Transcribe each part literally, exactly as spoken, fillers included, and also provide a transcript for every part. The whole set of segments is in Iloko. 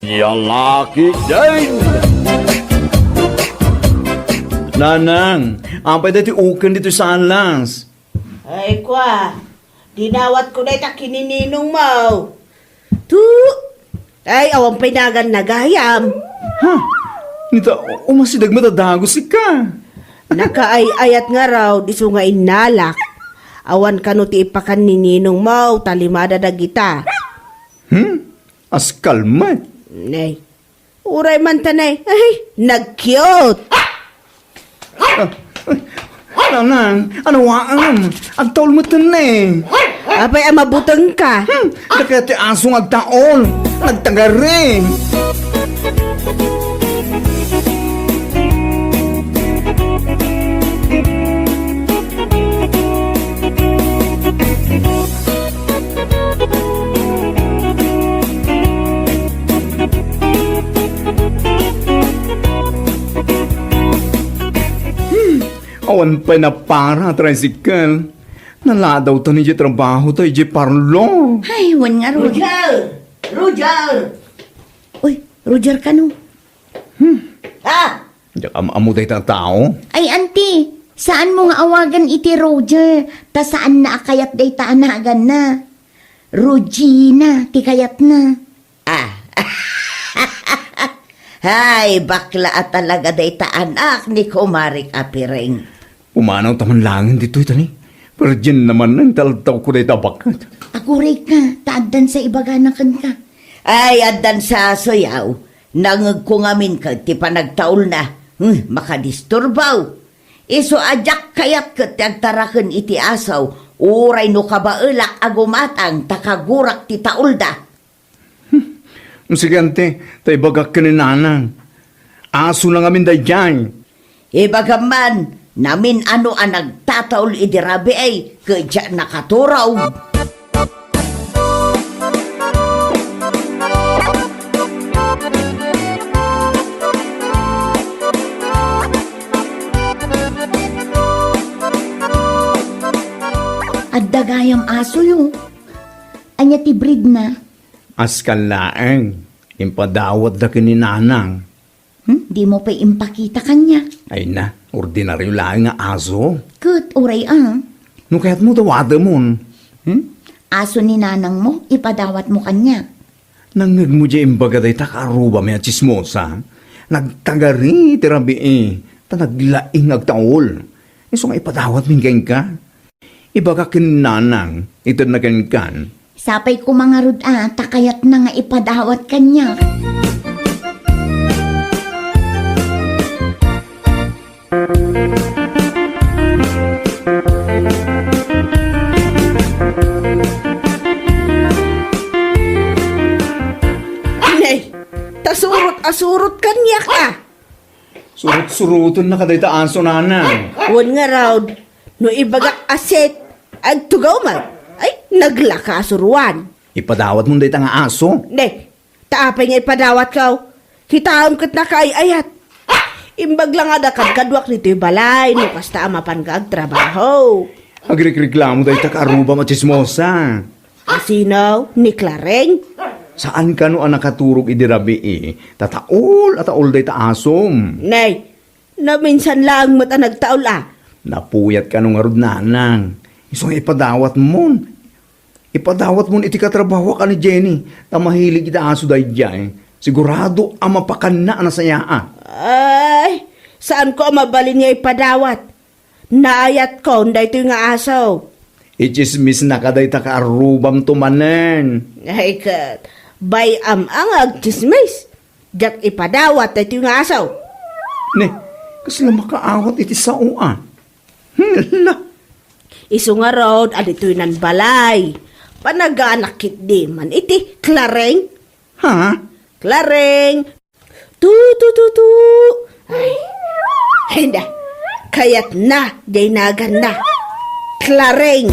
Lalaki din! Nanang, apay daytoy uken ditoy salas? Ay, kwa, dinawat ko dayta ken ni ninong mo. Tu, ay, awan pay nagan nagayam. Ha? Nita, umasideg met a dagus ika. Nakaay-ayat nga raw, diso nga innalak. Awan kano ti ipakan ni ninong mo, ta limada dagita. Hmm? Askal met. Nay. Uray man ta, nay. Ay, nag-cute. Ah, nanang, ano waam? Agtaul met ne. Apay a mabuteng ka? Hmm, dakket ti aso nga agtaul. Nagtagari. Hmm, awan pay napara a tricycle. Naladawtan idiay trabaho ta idiay parlor. Ay, wen nga, Roger. Roger! Roger! Uy, Roger kano? Hmm. Ah! Diak am-ammo dayta a tao. Ay, anti, saanmo nga awagan iti Roger, ta saanna a kayat dayta a naganna. Rogina ti kayatna. Ah. Hay, bakla a talaga dayta anak ni kumarik a Pireng. Pumanawta man laengen ditoy, tani. Virgin naman, intaltawko dayta a bakket. Aguray ka, ta addan sa ibagana kenka. Ay, addan sa asoyaw. Nangegko ngamin ket ti panagtaulna. Hmm, makadisturbaw. Isu a diak kayat ket ti agtaraken iti asaw, uray no kabaelak a gumatang ta kagurak ti taulda. Hmm. Sige, anti, ta ibagak ken ni nanang. Asona ngamin daydiay. Ibagam man, namin-ano a nagtataul idi rabii, ket diak nakaturaw. Adda gayam asoyo. Ania ti breedna? Askal laeng, impadawatda ken ni nanang. Hmm? Dimo pay impakita kaniak? Ay na, ordinario laeng nga aso. Ket uray a. No kayatmo, dawatemon. Hmm? Aso ni nanangmo, ipadawatmo kaniak. Nangngegmo diay imbaga dayta kaarrubami a tsismosa? Nagtagari ti rabii, ta naglaing nga agtaul. Isu nga ipadawatmin kenka. Ibagak ken nanang, itedna kenkan. Sapay koma ngarud a, ta kayatna nga ipadawat kaniak. Nay, ta surot a surot kaniak a. Surot-surotennaka dayta aso, nanang. Wen ngarud, no ibagak a set, agtugaw man. Ay, naglaka a suruan. Ipadawatmon dayta nga aso? Ne, ta apay nga ipadawatko? Kitaem ket nakaay-ayat. Imbag la nga adda kadkaduak ditoy balay, no kasta a mapanka agtrabaho. Agrikreklamo dayta kaarrubam a tsismosa. A sino? Ni Clareng? Saan kano a nakaturog idi rabii, ta taul a taul dayta asom. Nay, naminsan laeng met a nagtaul a. Napuyat kano ngarud, nanang. Isu nga ipadawatmon. Ipadawatmon iti katrabahoak a ni Jenny, ta mahilig iti aso daydiay. Sigurado a mapakanna a nasayaat. Ay, saanko a mabalin nga ipadawat. Naayatko daytoy nga aso. Itsismisnaka dayta kaarrubamto manen. Ay ket, bay-am a nga agtsismis. Diak ipadawat daytoy nga aso. Ne, kasla makaawat iti sao a? Hala. Isu ngarud a ditoy nan balay. Panaganak ketdi man iti Clareng. Ha? Clareng. Tu, tu, tu, tu. Ay. Ay, na. Kayatna, diay naganna. Clareng.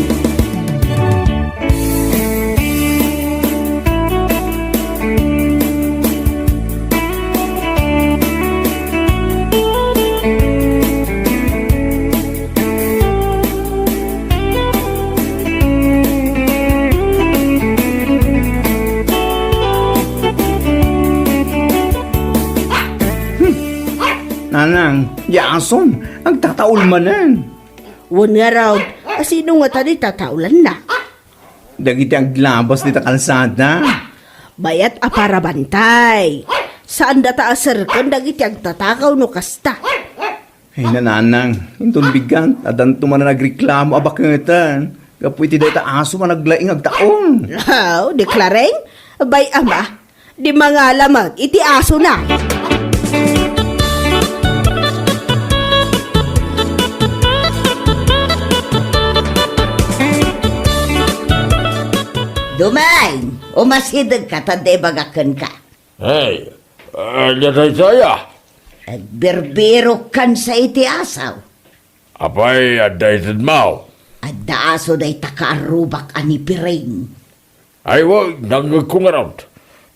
Anang, diay asom, agtataul manen. Wen ngarud, a sino ngata diay tataulanna? Dagiti aglabas dita kalsada. Bayat a parabantay. Saandata a serken dagiti agtatakaw no kasta. Ay, nanang, inton bigat, addanto manen agreklamo a baketen. Gapu iti dayta aso a naglaing agtaul. Aw, di Clareng? Bay-am a, di mangala met iti asona. Dumeng, umasidegka ta adda ibagak kenka. Ay, ania daytoy a? Agbirbirokkan sa iti asaw. Apay, adda itedmo? Adda aso dayta kaarrubak a ni Piring. Ay, wen, nangngegko ngarud.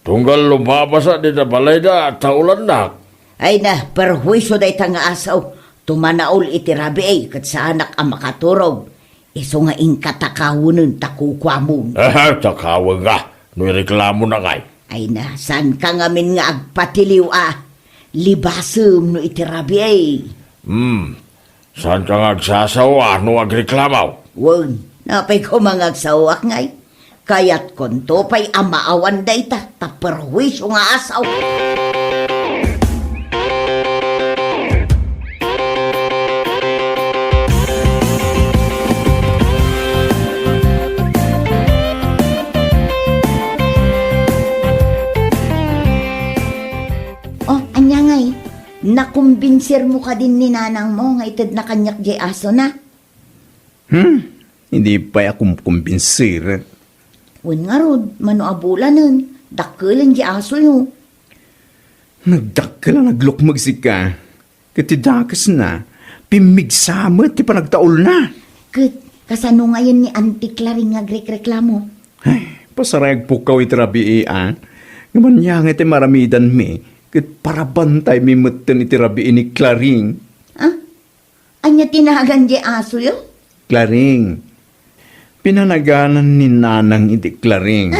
Tunggal lumabasa dita balayda, taulannak. Ay na, perhuisio dayta nga asaw. Tumanaul iti rabii, ket saanak a makaturog. Isu nga inka takawenen ta kukuamon. Ah, takawenka. No ireklamona ngay. Ay na, saanka ngamin nga agpatiliw a. Libasem no iti rabii. Hmm. Saanka nga agsasawa no agreklamo? Wen, apay koma nga agsawak ngay? Kayatkonto pay a maawan dayta, ta perhuisio nga asaw. Oh, ania ngay? Nakumbinsirmo kadin ni nanangmo nga itedna kaniak diay asona? Hmm, idi pay a kumkumbinsirek. Wen ngarud, mano a bulanen, dakkelen diay asoyo. Nagdakkel a naglukmeg sika, ket ti dakesna, pimmigsa met ti panagtaulna. Ket kasano ngayen ni Auntie Claring nga agrekreklamo? Ay, pasaray agpukkaw iti rabii, a. Ngem ania ngay ti maaramidanmi, ket parabantaymi metten iti rabii ni Claring. Ah? Ania ti nagan diay asoyo? Claring. Pinanaganan ni Nanang iti Claring.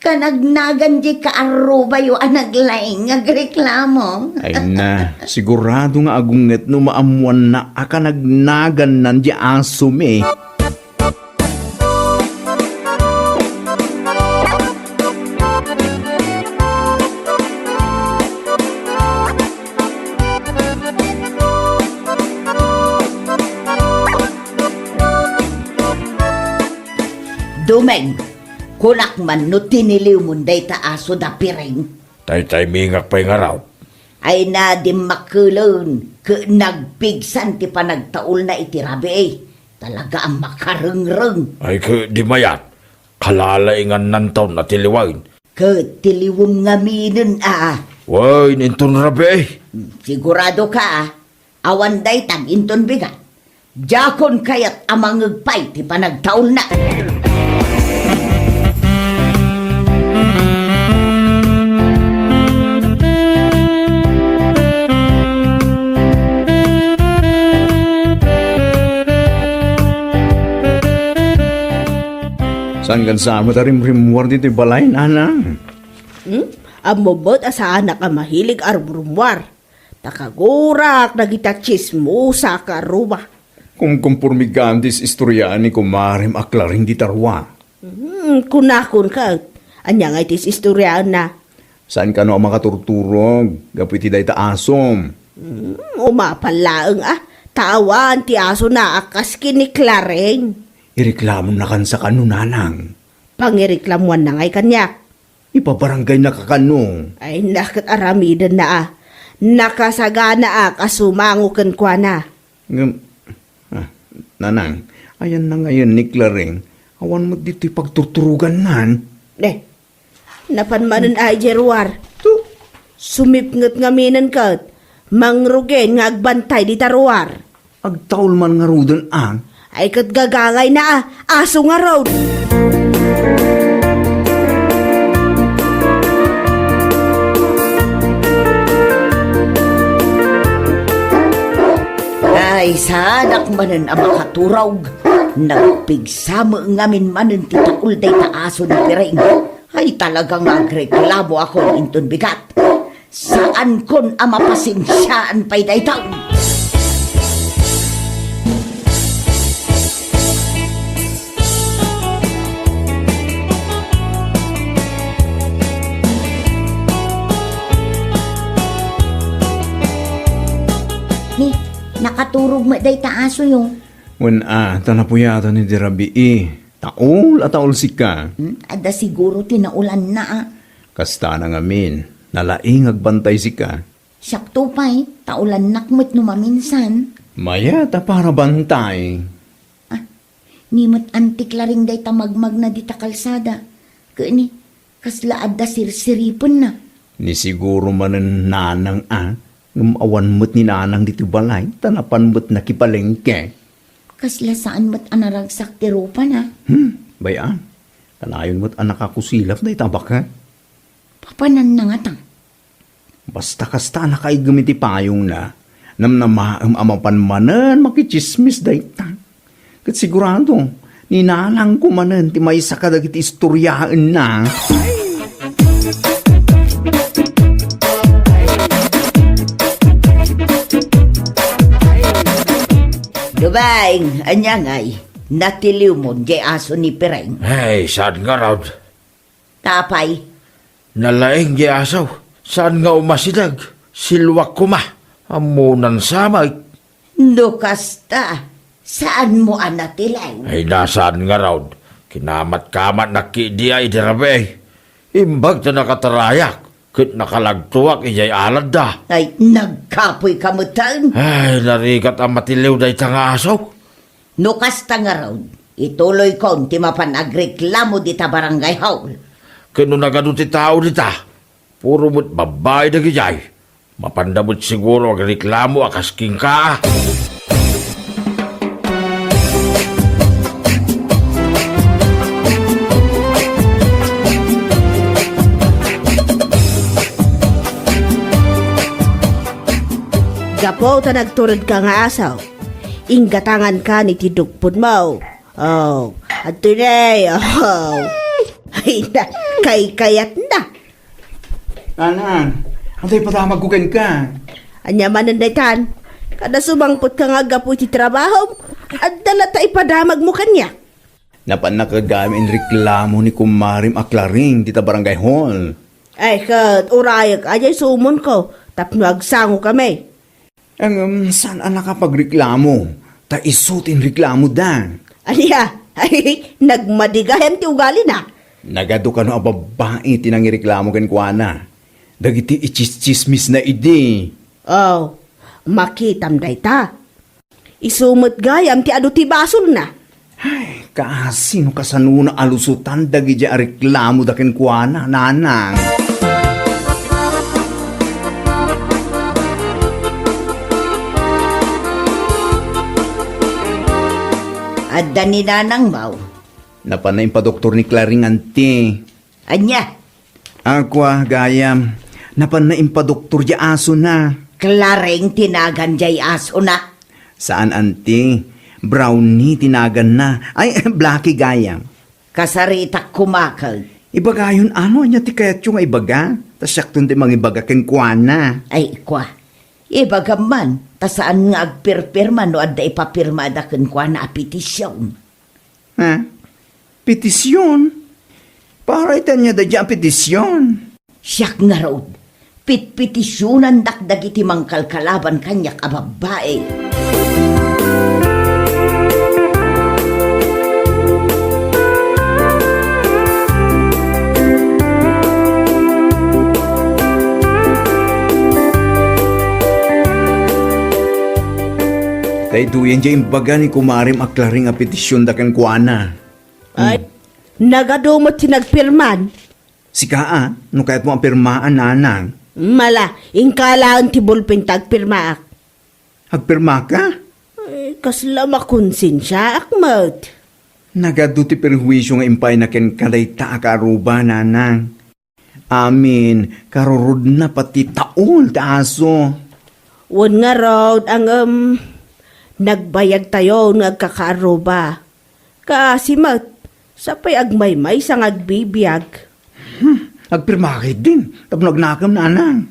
Kanagnagan diay kaarrubayo a naglaing nga agreklamo. Ay na, sigurado nga agunget no maammoanna a kanagnagannan diay asomi. Dumeng, kunak man no tiniliwmon dayta aso da Piring. Taytaymingak pay ngarud. Ay na, dimmakelen, ket nagpigsan ti panagtaulna iti rabii. Talaga a makarengreng. Ay, ket di mayat, kalalaingannanto a tiliwen. Ket tiliwem ngaminen a. Wen, inton rabii. Siguradoka a. Awan daytan inton bigat. Diakon kayat a mangngeg pay ti panagtaulna. Saan kan sa met a rimrimmuar ditoy balay, Nanang? Hmm? Ammom met a saanak a mahilig a rumrummuar. Ta kagurak dagiti tsismosa a kaarruba. Kumkumpormi gayam ti istorya ni kumarem a Claring dita rua. Hmm, kunakon ket, ania ngay ti istoryaenna? Saan kano a makaturturog gapu iti dayta asom? Hmm, umapal laeng a, ta awan ti asona a kas ken ni Claring. Ireklamonnakan sa kano, Nanang? Pangireklamoannakay kaniak. Ipabarangaynaka kano? Ay, na ket aramidenna a. Nakasaganaak a sumango kenkuana. Ngem, ah, Nanang, ayanna ngayen ni Claring, awan met ditoy pagturturogannan. Eh, napan manen a idiay ruar. Tu, sumipnget ngaminen ket, mangrugen nga agbantay dita ruar. Agtaul man ngaruden a. Ay, ket gagangayna a, aso ngarud. Ay, saanak manen a makaturog. Nagpigsa met ngamin manen ti taul dayta aso ni Piring. Ay, talaga nga agreklamo ako inton bigat. Saankon a mapasensiaan pay dayta. Ni, nakaturog met dayta asoyo. Wen a, ta napuyatan idi rabii. Taul a taul sika. Hmm, adda siguro ti naulanna a. Kasta na ngamin, nalaing agbantay sika. Siakto pay, taulannak met no maminsan. Mayat a para bantay. Ah, ni met Anti Klaring dayta magmagna dita kalsada. Ket ni, kasla adda sirsiripenna. Ni siguro manen nanang a, ngem awan met ni nanang ditoy balay, ta napan met nakipalengke. Kasla saan met a naragsak ti rupana. Hmm, bay-am. Kanayon met a nakakusilap dayta a baket. Papananna ngata. Basta kasta a nakaigem iti payongna, namnamaem a mapan manen makitsismis dayta. Ket sigurado, ni nanangko manen ti maysa kadagiti istoriaenna. Dubaing, ania ngay? Natiliwmon jay aso ni Pireng? Ay, saan ngarud? Apay? Nalaing jay aso. Saan nga umasideg? Siluak koma. Ammonan sa met. No kasta, saanmo a natilaw? Ay, na saan ngarud? Kinamatkamatnak ketdi a idi rabii. Imbag ta nakatarayak, ket nakalagtoak idiay aladda. Ay, nagkapoyka metten? Ay, narigat a matiliw dayta nga aso. No kasta ngarud, ituloykon ti mapan agreklamo dita barangay hall. Ket no nagadu ti tao dita, puro met babbai dagidiay. Mapanda met siguro agreklamo a kas kenka. Gapu ta nagturedka nga aso, inggatangankan iti dukpodmo. Oh, adtoy ne, oh. Ay, na, kaykayatna. Nanang, adda ipadamagko kenka. Ania manen daytan? Kada sumangpetka nga aggapu iti trabahom, adda latta ipadamagmo kaniak. Napannak gayam inreklamo ni kumarem a Claring dita barangay hall. Ay, ket urayek a jay sumonko tapno agsangokami. Ngem saan a nakapagreklamo, ta isu ti inreklamoda. Ania? Ay, nagmadi gayam ti ugalina. Nagadu kano a babbai ti nangireklamo kenkuana. Dagiti itsistsismisna idi. Oh, makitam dayta. Isu met gayam ti adu ti basolna. Ay, kaasi no kasanona a lusotan dagidiay a reklamoda kenkuana, nanang. Adda ni nanangmo? Napanna impadoktor ni Claring, anti. Ania? Akua, gayam, napanna impadoktor diay asona. Claring ti nagan diay asona? Saan, anti. Brownie ti naganna. Ay, Blackie, gayam. Kasaritak koma ket. Ibagayon, ano, ania ti kayatyo nga ibaga? Ta siakton ti mangibaga kenkuana. Ay, kua. Ibagam man, ta saan nga agpirpirma no adda ipapirmada kenkuana a petision. Ha? Petision? Para iti ania daydiay a petision? Siak ngarud, pitpetisionandak dagiti mangkalkalaban kaniak a babbai. Daytoyen diay imbaga ni kumarem a Claring a petisionda kenkuana. Ay, hmm. Nagadu met ti nagpirman. Sika a, no kayatmo a pirmaan, nanang. Mala, inka laeng ti bulpen ta agpirmaak. Agpirmaka? Ay, kasla makonsensiaak met. Nagadu ti perhuisio nga impayna kenka dayta a kaaruba, nanang. Amin, karurodna pati taul ti aso. Wen ngarud, ngem, nagbayagtayon nga agkakaaruba. Kaasi met, sapay agmaymaysa nga agbibiag. Hmm, agpirma ketdin, tapno agnakem, nanang.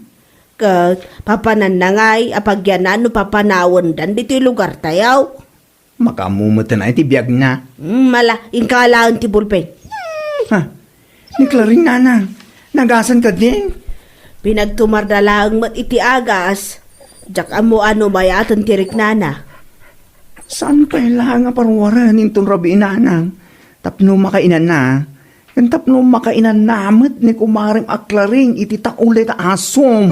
Ket papananna ngay a pagyanan no papanawendan ditoy lugartayo. Makaammo met ti biagna. Hmm, ala, inka laeng ti bulpen. Ha? Ni Claring, nanang, nagasan kadin? Pinagtumarda laeng met iti agas. Diak ammo a no mayaten ti riknana. Saan pay laeng a paruaren inton rabii, nanang? Tapno makainanna, ken tapno makainanna met ni kumarem a Claring iti tauli ta asom.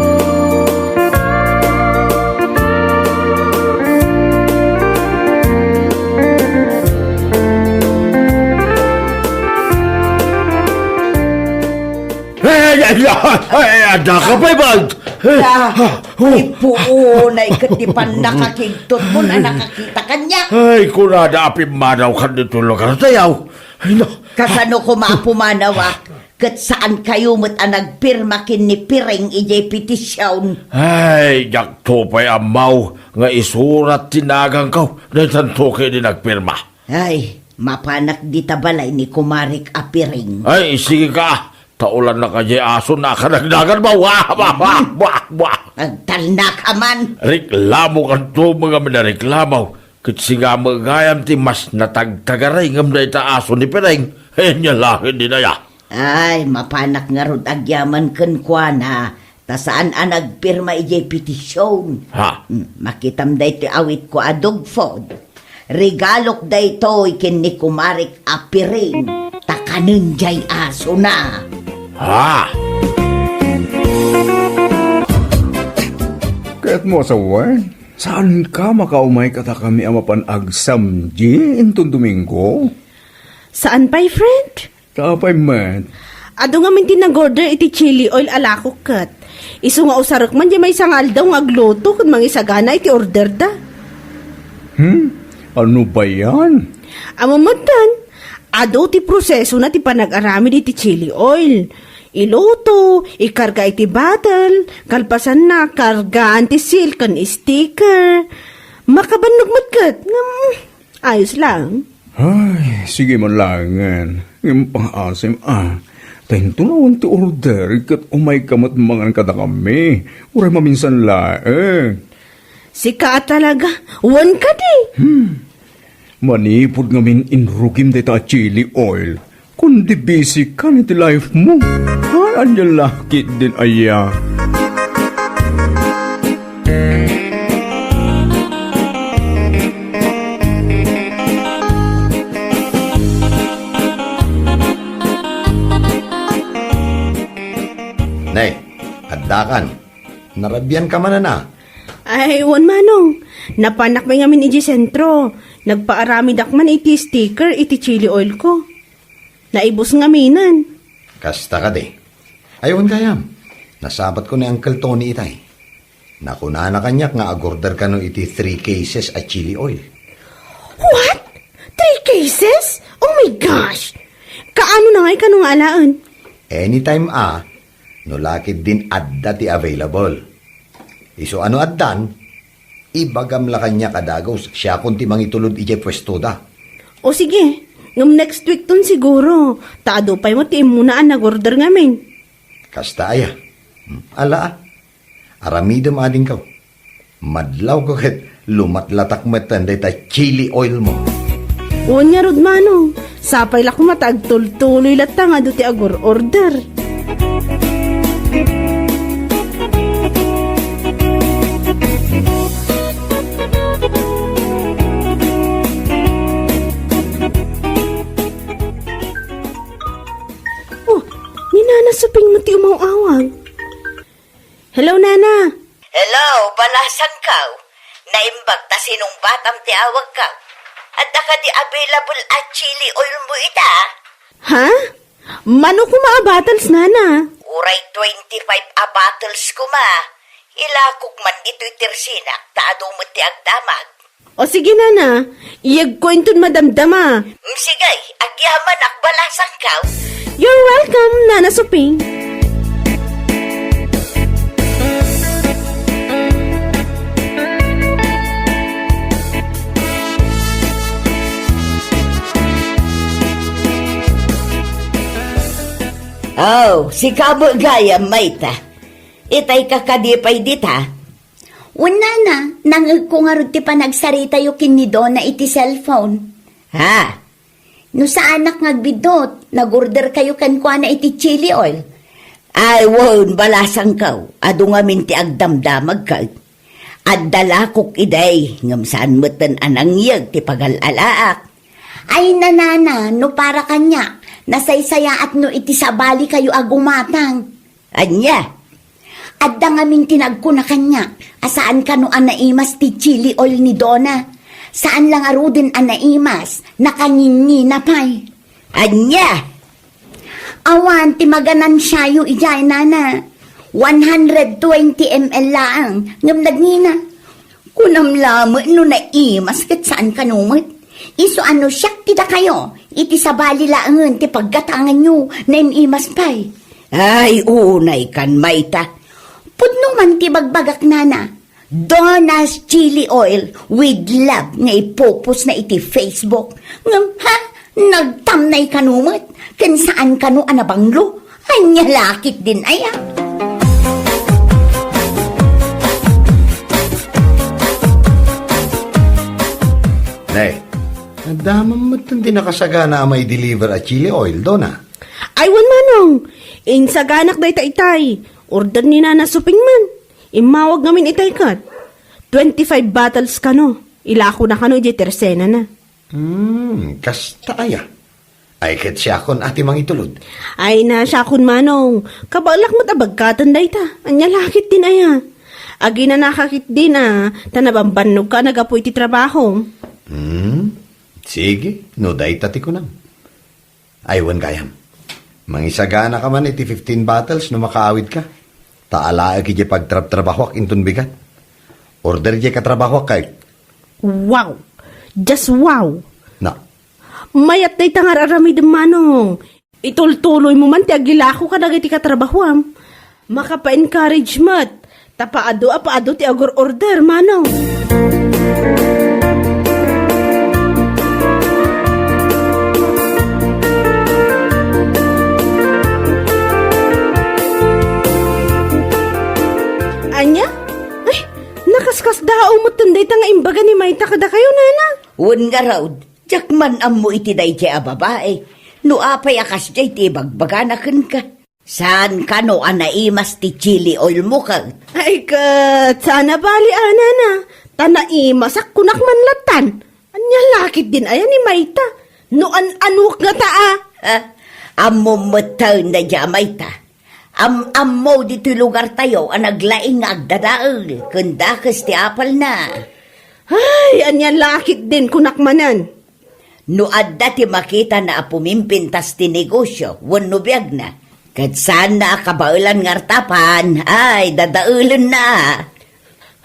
Ay, ay, ay, ay, ay, adda ka pay, Bal? Ay, ah, oh. Ipuunay ket ti pannakakigtot mo na nakakita kaniak. Ay, kunada a pimmanaw kan ditoy lugartayo. Ay, na. Kasano koma a pumanawak? Ket saan kayo met a nagpirma ken ni Piring idiay petision? Ay, diakto pay ammo nga isurat ti naganko. Daytanto ket idi nagpirma. Ay, mapanak dita balay ni kumarek a Piring. Ay, sige ka. Taulannaka diay aso na kanagnagan mo. Wah, wah, wah, wah, wah. Agtalna ka man. Reklamo kanto, mga minareklamo. Ket singa met gayam ti mas natagtagaray ngem dayta aso ni Piring. Ania laeng dinaya. Ay, mapanak ngarud agyaman kenkuana, ta saan a nagpirma idiay petision. Ha? Hmm, makitam daytoy awitko a dog food. Regalok daytoy ken ni kumarek a Piring, ta kanen diay asona. Ha? Ket mo, Sawan, saan ka makaumay kadakami a mapan agsamdi inton Domingo? Saan pay, friend? Apay met? Adu ngamin ti nag-order iti chili oil a lakok ket. Isu nga usarek man diay maysa nga aldaw nga agluto ken mangisagana iti orderda. Hmm? Ano ba yan? Ammom metten, adu ti prosesona ti panag-aramid iti chili oil. Iluto, ikarga iti bottle, kalpasanna, kargaan ti seal ken sticker. Makabannog met ket, ngem, ayos lang. Ay, sige man laengen. Ngem pangaasim, a. Ta inton awan ti order, ket umayka met mangan kadakami. Uray maminsan laeng. Sika a talaga, wen kadi. Hmm. Manipud ngamin inrugim dayta a chili oil. Kundi busy ka iti life mo. Ay, ania la ketdin aya. Ne, addakan. Narabian ka man, ana? Ay, wen, Manong. Napanak met ngamin idiay sentro. Nagpaaramidak man iti sticker iti chili oil ko. Naibus ngaminen. Kasta kadi. Ay, wen gayam. Nasabat ko ni Uncle Tony itay. Nakunana kaniak nga agorder kano iti three cases a chili oil. What? Three cases? Oh my gosh! Kaano na ngay kano nga alaen? Anytime a, no laketdin adda ti available. Isu a no addan, ibagam la kaniak a dagus, siakon ti mangitulod idiay puestoda. O sige, ngem next week ton siguro, ta adu pay met ti immuna a nag-order ngamin. Kasta aya. Hmm, ala a. Aramidem adingko. Madlawko ket lumatlatak metten dayta chili oil mo. Wen ngarud, Manong, sapay la koma ta agtultuloy latta nga adu ti agor-order. Oh, ni Nana Suping met ti umaw-awag. Hello, Nana. Hello, balasangko. Naimbag ta sinungbatam ti awagko. Adda kadi available a chili oil mo ita? Ha? Mano koma a bottles, Nana? Uray twenty-five a bottles koma. Ilakok man ditoy tersinak ta adu met ti agdamag. O sige, Nana, iyegko inton madamdama. Mm, sige, agyamanak, balasangko. You're welcome, Nana Suping. Oh, sika met gayam, mayta. Itay ka kadi pay dita? Wen, nana, nangngegko ngarud ti panagsaritayo ken ni Dona iti cellphone. Ha? No saanak nga agbiddut, nag-order kayo kenkuana iti chili oil. Ay, wen, balasangko, adu ngamin ti agdamdamag ket. Adda lakok idi, ngem saan metten a nangyeg ti pagal-alaak. Ay, nanana, no para kaniak, nasaysayaat no iti sabali kayo a gumatang. Ania? Adda ngamin ti nagkuna kaniak a saan kano a naimas ti chili oil ni Dona. Saan la ngaruden a naimas, nakangingina pay. Ania? Awan ti maganansiayo idiay, nana. One hundred twenty M L laeng, ngem nagngina. Kunam lamet no naimas ket saan kano met. Isu a no siak ti dakayo, iti sabali laengen ti paggatanganyo, naim-imas pay. Ay, unay kan mayta. Pudno man ti bagbagak, nana. Dona's Chili Oil with love nga ipupos na iti Facebook. Ngem, ha? Nagtamnay kano met, ken saan kano a nabanglo. Ania la ketdin aya? Ne, adda man metten ti nakasagana a mai-deliver a chili oil, Dona? Ay, wen, Manong. Insaganak dayta itay. Order ni Nana Suping man. Immawag ngamin itay ket. Twenty-five bottles kano. Ilakona kano idiay tersenana. Hmm, kasta aya? Ay, ket siakon a ti mangitulod. Ay na, siakon, Manong. Kabaelak met a bagkaten dayta. Ania la ketdin aya? Aginanaka ketdin a, ta nabambannogka a naggapu iti trabaho. Hmm, sige, no dayta ti kunam. Ay, wen gayam. Mangisaganaka man iti fifteen bottles no makaawidka. Ta alaek idiay pagtrabtrabahoak inton bigat. Order idiay katrabahoak kay. Wow! Just wow! Na. Mayat dayta nga ar-aramidem, Manong. Itultuloymo man ti agilako kadagiti katrabahoam. Makapa-encourage met. Ta paadu a paadu ti agur-order, Manong. Ania? Ay, nakaskasdaaw metten dayta nga imbaga ni mayta kadakayo, nana. Wen ngarud, diak man ammo iti daydiay a babai. No apay a kasdiay ti ibagbagana kenka. Saan kano a naimas ti chili oil mo ket? Ay ket, saan a bali, a, nana. Ta naimasak kunak man lattan. Ania la ketdin aya ni mayta? No an-anok ngata a. Ah, ammom metten daydiay a mayta. Am-ammo ditoy lugartayo a naglaing nga agdadael ken dakes ti apalna. Ay, ania la ketdin kunak manen? No adda ti makitana a pumimpintas ti negosio wenno biagna, ket saanna a kabaelan nga artapan, ay, dadaelenna.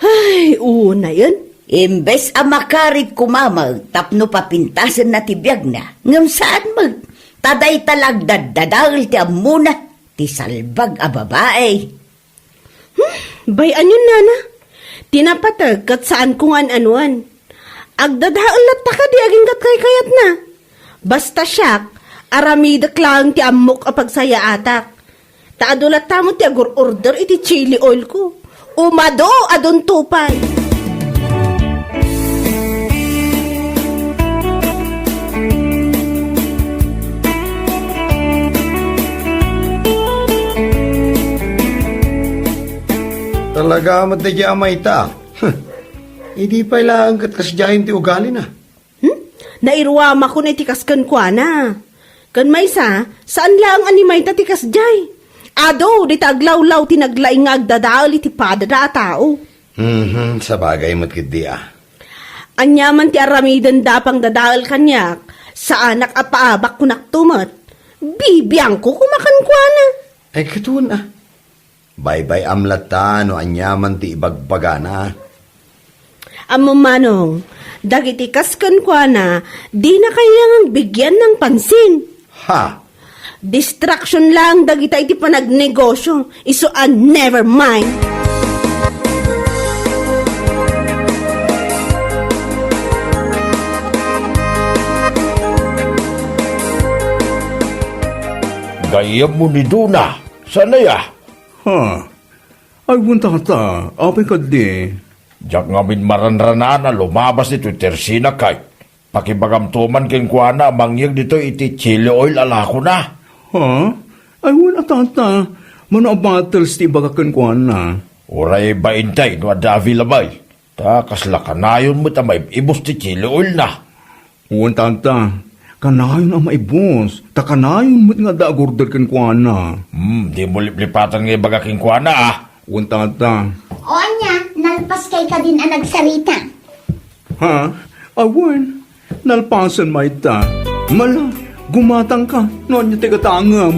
Ay, unayen. Imbes a makarit koma met tapno papintasenna ti biagna, ngem saan met, ta dayta la agdaddadael ti ammona, ti salbag a babai. Hmm, bay-ayon, nana. Ti napateg ket saanko nga an-anoen. Agdadael latta kadi agingga kaykayatna. Basta siak, aramidek laeng ti ammok a pagsayaatak. Ta adu latta met ti agur-order iti chili oil ko. Umadu, adunto pay. Talaga met daydiay a mayta. Huh. Idi pay laeng ket kasdiayen ti ugalina. Hmm? Nairuamakon iti kas kenkuana. Ken maysa, saan laeng a ni mayta ti kasdiay. Adu, dita aglawlaw ti naglaing nga agdadael iti padada a tao. Mhm, sabagay met ketdi a. Ania man ti aramiden da pangdadael kaniak, saanak a paabak kunakto met. Bibiangko koma kenkuana. Ay, ket wen a. Baybay-am latta no aniaman ti ibagbagana. Ammom, Manong, dagiti kas kenkuana, dina kailangan bigyan ng pansin. Ha? Distraction lang dagita iti panagnegosyo. Isu a never mind. Gayyemmo ni Dona, saan aya? Huh. Ay, wen, tata, apay kadi? Diak ngamin maranranaan a lumabas ditoy tersinak, ay. Pakibagamto man kenkuana a mangyeg ditoy iti chili oil a lakona. Ha? Ay, wen a, tata. Mano a bottles ti ibagak kenkuana? Uray bainte no adda available. Ta kasla kanayon met a maib-ibus ti chili oilna. Wen, tata. Kanayon a maibus. Ta kanayon met nga adda agorder kenkuana. Hmm, dimo liplipatan nga ibaga kenkuana, a. Wen, tata. O ania, nalpaskay kadin a nagsarita? Ha? Awan. Nalpasen mayta. Mala, gumatangka no ania ti gatangem.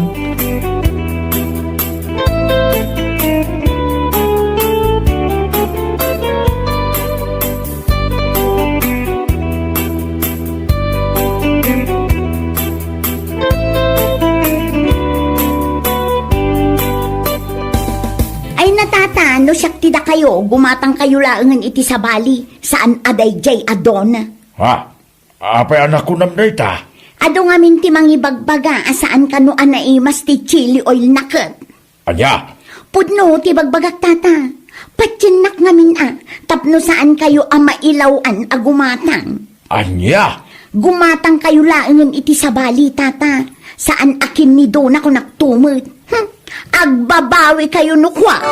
Ay, natata, no siak ti dakayo, gumatangkayo laengen iti sabali, saan a daydiay a don. Ha? Apay a nakunam dayta? Adu ngamin ti mangibagbaga a saan kano a naimas ti chili oil na ket. Ania? Pudno ti bagbagak, tata. Patiennak ngamin a, tapno saan kayo a mailaw-an a gumatang. Ania? Gumatang kayo laengen iti sabali, tata. Saan a kinnidona kunak tumet. Hmm. Agbabawi kayo no kua.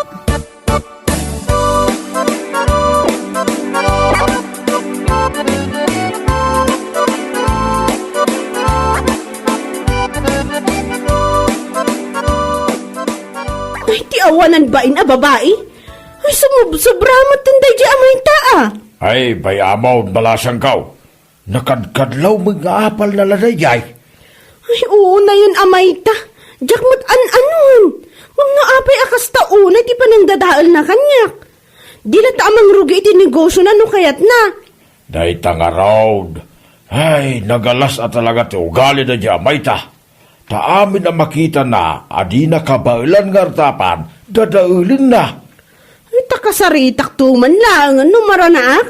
Ay, ti awanan bain a babai. Ay, sumubsobra met ten daydi a mayta, a. Ay, bay-amon, balasangkaw. Nakadkadlaw met nga apalna la daydiay. Ay, unayen a mayta. Diak met an-anon. Ngem no apay a kasta unay ti panangdadaelna kaniak. Di latta a mangrugi iti negosiona no kayatna. Dayta ngarud. Ay, nagalas a talaga ti ugali daydiay a mayta. Ta amin a makitana a dina kabaelan nga artapan, dadaelenna. Ay, ta kasaritak to man laengen no maranaak.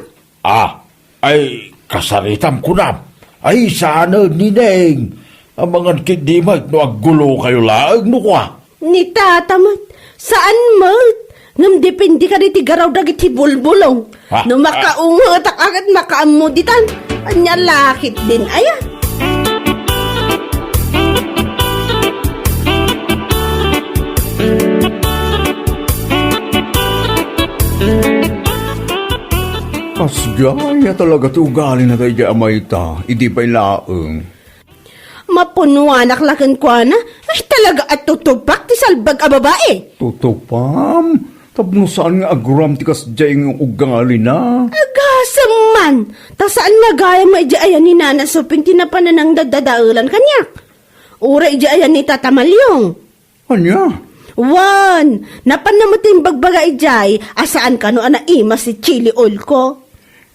Ah, ay, kasaritam kunam. Ay, saan, Nineng. Amangan ketdi met no aggulo kayo laeng no kua. Ni tata met, saan met. Ngem depende kadi ti garaw dagiti bulbulong. Ha? No makaungetak a ket makaammo ditan, ania la ketdin aya? Kasdiay a talaga ti ugalina daydiay a mayta, idi pay laeng. Mapunuanak la kenkuana, ay talaga a tutupak ti salbag a babai. Tutupam? Tapno saan nga aguram ti kasdiay nga ugalina? Agasem man! Ta saan nga gayam nga idiay aya ni Nana Suping ti napan a nangdadadaelan kaniak? Uray idiay aya ni Tata Maliong? Ania? Wen, napanna met ti imbagbaga idiay a saan kano a naimas ti chili oil ko.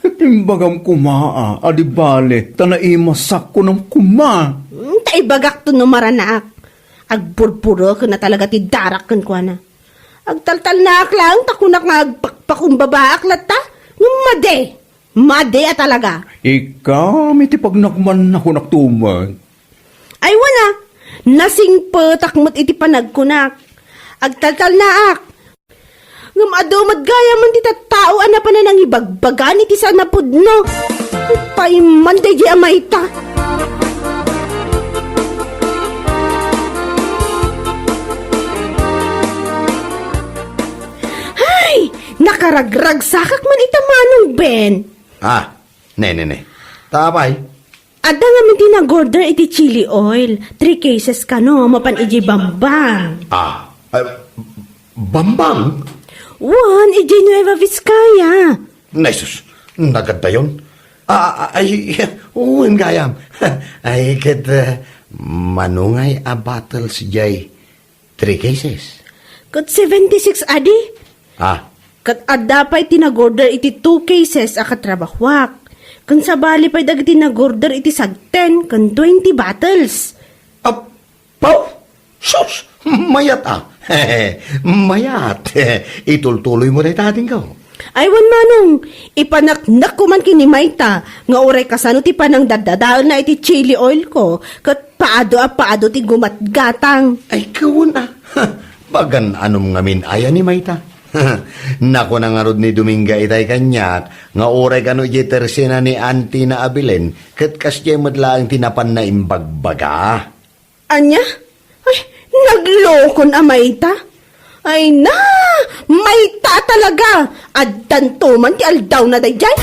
Ket imbagam koma a, a di bale, ta naimasak kunam koma. Hmm, ta ibagakto no maranaak. Agpurpureken a talaga ti darak kenkuana. Agtaltalnaak laeng ta kunak nga agpakpakumbabaak latta. Ngem madi! Madi a talaga. Ikam iti pagnakmanna kunak tumet. Ay, wala. Nasingpetak met iti panagkunak. Agtaltalnaak. Ngem adu met gayam ti tattao a napan a nangibagbagan iti saan a pudno. Paiman daydi a mayta. Ay, nakaragragsakak man ita Manong Ben. Ah, ne, ne, ne. Ta apay? Adda ngamin ti nag-order iti chili oil. Three cases kano, mapan idiay Bambang. Ah, ah, Bambang? Wen, idiay Nueva Vizcaya. Nay sus, nagadayon. Ah, ah, ay, wen gayam. Ay, ket, eh, mano ngay a bottles jay? Three cases. Ket seventy-six adi? Ah. Ket adda pay ti nag-order iti two cases a katrabahuak. Ken sabali pay dagiti nag-order iti sagten ken twenty bottles. Apaw! Sus! Mayat a! Mayat! Itultuloy mo dayta, adingko. Ay, wen, Manong, ipanaknakko man ken ni Mayta nga uray kasano ti panangdaddadaelna iti chili oil ko, ket paado a paado ti gumatgatang. Ay, kawen a. Pagan-anom ngamin aya ni Mayta. Nakuna ngarud ni Dominga itay kaniak nga uray kano idiay tersena ni Auntie na a bilen, ket kasdiay met laeng ti napanna imbagbaga. Ania? Ay, naglokon a mayta? Ay na, mayta talaga! Addanto man ti aldawna daydiay?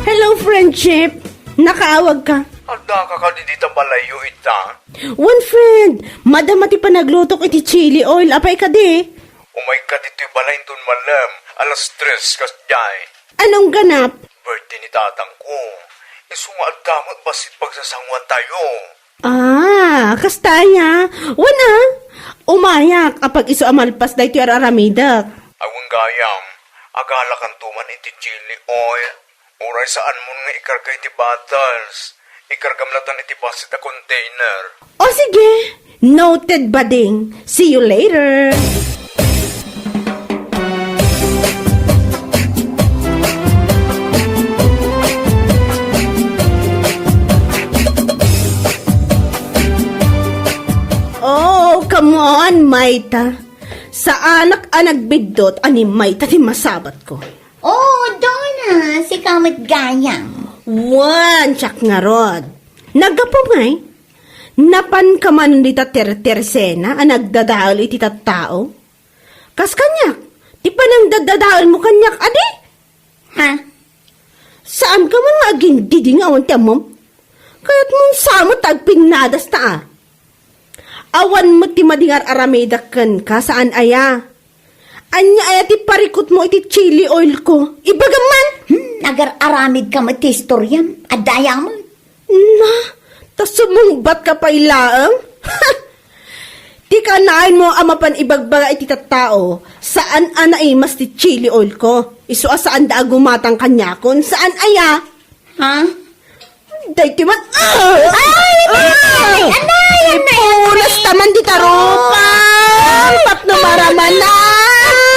Hello, friendship. Nakaawag ka. Adda ka kadi dita balayyo ita? Wen, friend. Madama ti panaglutok iti chili oil. Apay kadi? Umay ka ditoy balay inton malem. Alas tres kasdiay. Anong ganap? Birthday ni tatangko. Isu nga adda met bassit pagsasanguantayo. Ah, kasta aya. Wen a. Umayak, apag isu a malpas daytoy ar-aramidek. Awan gayam, agalakanto man iti chili oil. Uray saanmon nga ikarga iti bottles. Ikargam latan iti bassit a container. O sige, noted, bading. See you later. Oh, come on, Mayta. Saanak a nagbiddut a ni Mayta ti masabatko. Oh, Donna, sika met gayam. Wan, siak ngarud. Naggapu ngay? Napanka man dita tertersena a nagdadael iti tattao? Kas kaniak, ti panangdadadaelmo kaniak, adi? Ha? Saanka man nga agindidinga awan ti ammom? Kayatmon sa met ta agpinnadasta a. Awan met ti madingar-aramidek kenka, saan aya? Ania aya ti parikutmo iti chili oil ko? Ibagam man! Hmm, agar-aramidka met ti istoriam. Adda aya met. Na, ta sumungbatka pay laeng? Ti kanayon mo a mapan ibagbaga iti tattao, saan a naimas ti chili oil ko. Isu a saanda a gumatang kaniakon, saan aya? Ha? Daytoy man, ah! Ay, ah! Anay, anay, anay, ipunas ta man dita rupa! Tapno maramana!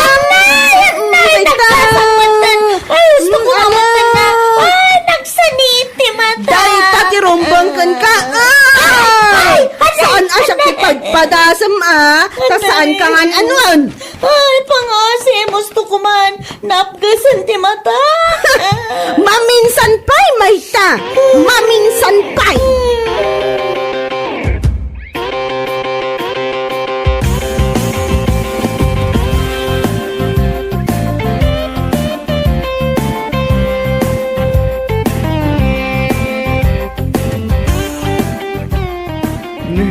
Anay, anay, nagkasakit. Ay, gusto ko mamatay na. Ay, nagsani ti mata. Dayta ti rumbeng kenka. Ah! Ay, ay, saan a siak ti padpadasem a? Ta saan ka ngan anuan? Ay, pangasi, musto ko man. Napgesen ti mata. Maminsan pay, Mayta. Maminsan pay. Ne,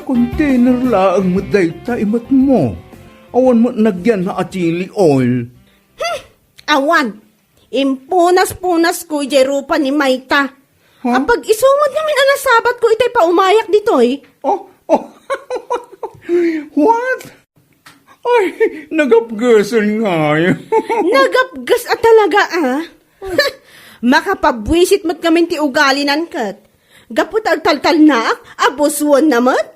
container laeng met dayta imatmo. Awan met nagyan a chili oil. Hmm, awan. Impunas-punasko idiay rupa ni Mayta. Huh? Apag-isu met ngamin a nasabatko itay paumayak ditoy. Oh, oh. What? Ay, nagapgesen ngay. Nagapges a talaga, ah. Makapabwisit met ngamin ti ugalinan ket. Gapu ta agtaltalnaak, abusuenna met.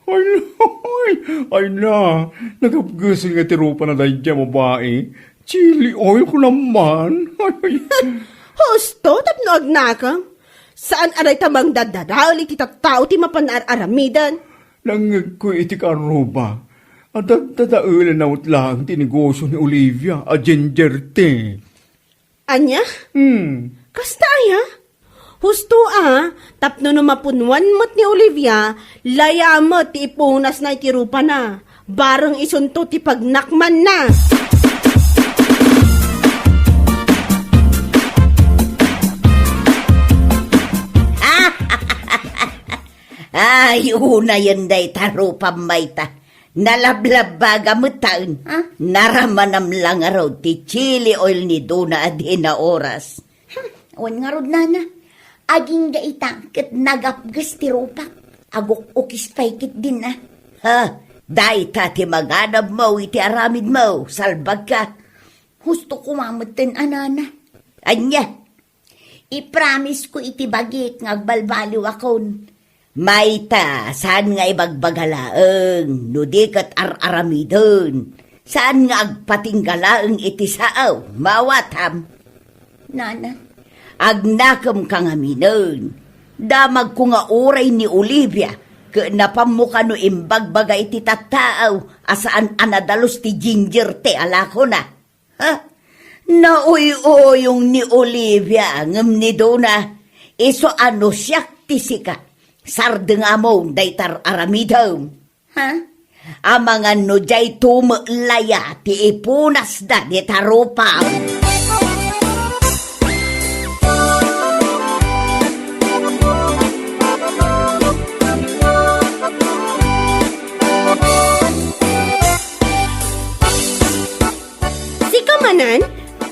Ay, ay, ay na, nagapgesen nga ti rupana daydiay a babai. Chili oil ko naman. Ay, ay. Husto tapno agnakem. Saan a dayta mangdadadael iti tattao ti mapan ar-aramiden. Nangngegko iti kaarruba a daddadaelenna met laeng ti negosio ni Olivia a ginger tea. Ania? Hmm. Kasta aya? Husto a, tapno no mapunuan met ni Olivia, laya met ti ipunasna iti rupana. Bareng isunto ti pagnakmanna. Ay, unayen dayta rupam, Mayta. Nalablabbaga met taen. Ha? Naramanam la ngarud ti chili oil ni Dona a dina oras. Hmm, awan ngarud, nana. Agingga ita ket nagapges ti rupak. Aguk-ukis pay ketdin a. Ha, dayta ti manganabmo iti aramidmo, salbagka. Husto koma metten a, nana. Ania? Ipromisesko iti bagik nga agbalbaliwakon. Mayta, saan nga ibagbaga laeng, no di ket ar-aramiden. Saan nga agpatingga laeng iti sao, maawatam. Nana, agnakemka ngaminen. Damagko nga uray ni Olivia, ket napammo kano imbagbaga iti tattaaw a saan a nadalus ti ginger tea a lakona. Ha? Nauy-uyong ni Olivia ngem ni Dona, isu a no siak ti sika, sardengamon dayta ar-aramidem. Ha? Amangan no diay tumeklaya ti ipunasda dita rupam. Sika manen?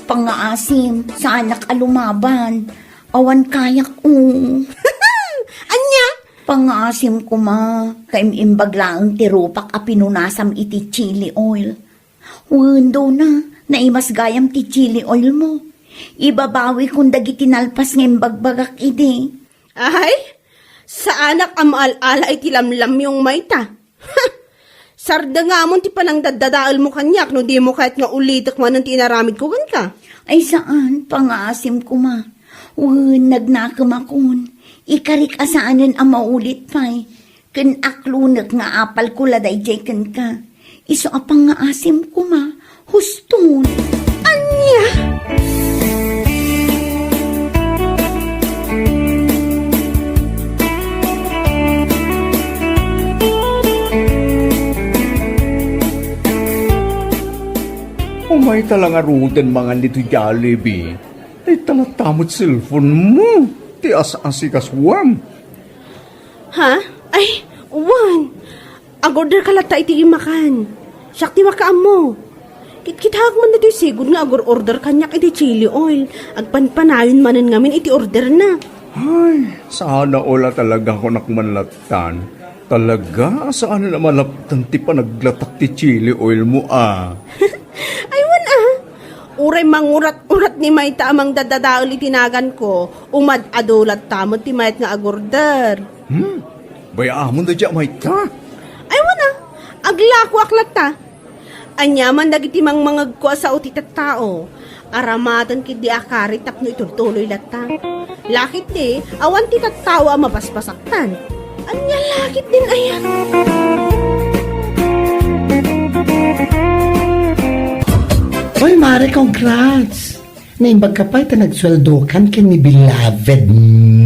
Pangngaasim, saanak a lumaban. Awan kayak, o. Ania? Pangngaasim koma, kaim-imbag laeng ti rupak a pinunasam iti chili oil. Wen, Dona, naimas gayam ti chili oil mo. Ibabawikon dagiti nalpas nga imbagbagak idi. Ay, saanak a maal-ala iti lamlamyong mayta. Sardengamon ti panangdaddadaelmo kaniak no dimo kayat nga ulitek manen ti inaramidko kenka. Ay saan, pangngaasim koma. Wen, nagnakemakon. Ikarik a saanen a maulit pay. Ken aklonek nga apalko la daydiay kenka. Isu a pangngaasim koma. Huston. Ania? Umayka la ngaruden mangan ditoy Jollibee. Ay, talatta met cellphone mo. Ti as-asikasuam. Ha? Ay, wen. Ag-order ka latta iti imakan. Siak ti makaammo. Kitkitaek man ditoy sigud nga agur-order kaniak iti chili oil. Agpanpanayon manen ngamin iti orderna. Ay, sana all a talaga kunak man lattan. Talaga a saanen a malaptan ti panaglatak ti chili oil mo a. Ay, wen a. Uray mangurat-urat ni mayta a mangdadadael iti naganko, umad-adu latta met ti mayat nga agorder. Hmm? Bay-amon daydiay a mayta? Ay, wen a. Aglakoak latta. Aniaman dagiti mangmangegko a sao ti tattao. Aramaten ketdi a kari tapno itultuloy latta. Laketdi, awan ti tattao a mapaspasaktan. Ania laketdin aya? Oy, Mare, congrats! Naimbag ka pay ta nagsueldokan ken ni beloved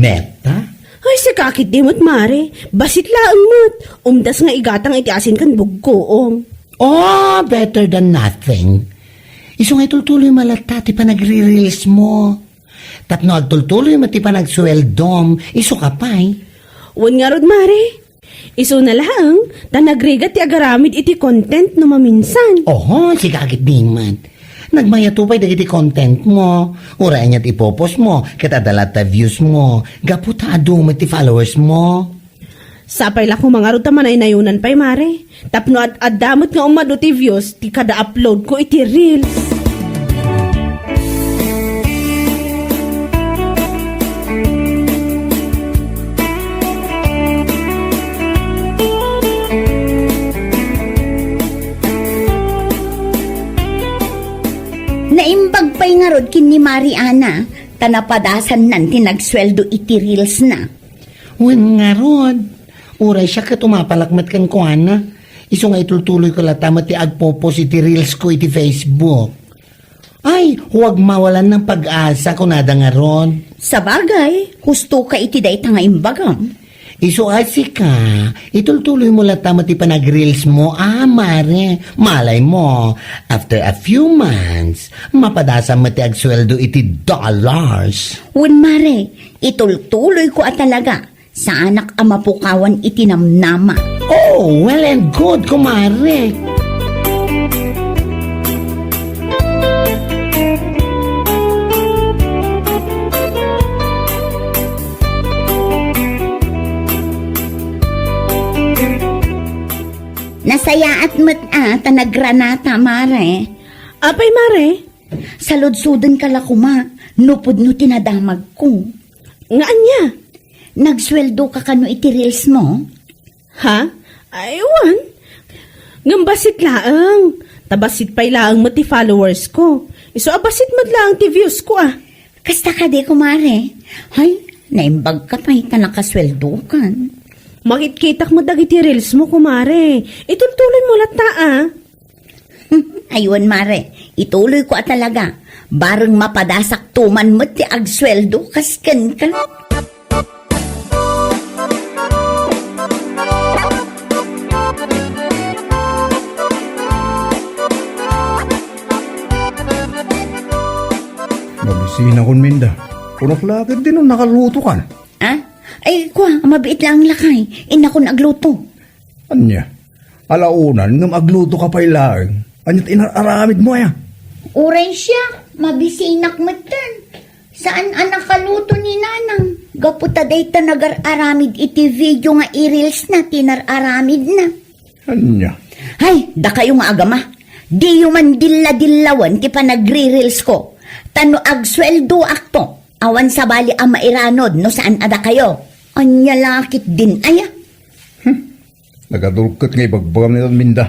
Meta? Ay, sika ketdi met, Mare. Bassit laeng met. Umdas nga igatang iti asin ken buggoong. Oh, better than nothing. Isu nga itultuloy mo latta ti panagre-reels mo. Tapno agtultuloy met ti panagsueldom, isu ka pay. Wen ngarud, Mare. Isuna laeng, ta nagrigat ti agaramid iti content no maminsan. Oho, sika ketdi met. Nagmayato pay dagiti content mo. Uray aniat ipopost mo, ket adda latta views mo. Gapu ta adu met ti followers mo. Sapay la koma ngarud ta manaynayonan pay, Mare. Tapno ad-adda met nga umadu ti views ti kada upload ko iti reels. Naimbag pay ngarud ken ni Mariana, ta napadasannan ti nagsueldo iti reels na. Wen ngarud, uray siak ket umapalak met kenkuana. Isu nga itultuloy ko latta met ti agpopost iti reels ko iti Facebook. Ay, huwag mawalan ng pag-asa, kunada ngarud. Sabagay, husto ka iti dayta nga imbagam. Isu a sika, itultuloy mo latta met ti panag-reels mo, a, Mare. Malay mo, after a few months, mapadasam met ti agsueldo iti dollars. Wen, Mare, itultuloy ko a talaga. Saanak a mapukawan iti namnama. Oh, well and good, kumare. Nasayaat met a ta nagranata, Mare. Apay, Mare? Saludsodenka la koma, no pudno ti nadamagko. Nga ania? Nagsueldo ka kano iti reels mo? Ha? Ay, wen. Ngem bassit laeng. Ta bassit pay laeng met ti followers ko. Isu a bassit met laeng ti views ko, ah. Kasta kadi, kumare? Hay, naimbag ka pay ta nakasueldo kan. Makitkitak met dagiti reels mo, kumare. Itultuloy mo latta, ah. Ay wen, mare, ituloy ko a talaga. Bareng mapadasak tuman met ti agsueldo kas kenka. Nabisinak, Minda. Kunak la ket dinak nakaluto kan? Ah? Ay, kua, mabiit laeng lakay. Innakon agluto. Ania? Alauna ngem agluto ka pay laeng. Ania ti inar-aramid mo, aya? Uray siak, mabisinak metten. Saan a nakaluto ni Nanang. Gapu ta dayta nagar-aramid iti video nga i-reels na ti nar-aramid na. Ania? Hay, dakayo nga agama. Diyo man dilla-dillawen ti panagri-reels ko. Ta no agsueldoakto, awan sabali a mairanod no saan a dakayo. Ania la ketdin aya? Hmm. Nagadulket nga ibagbagam ni Minda.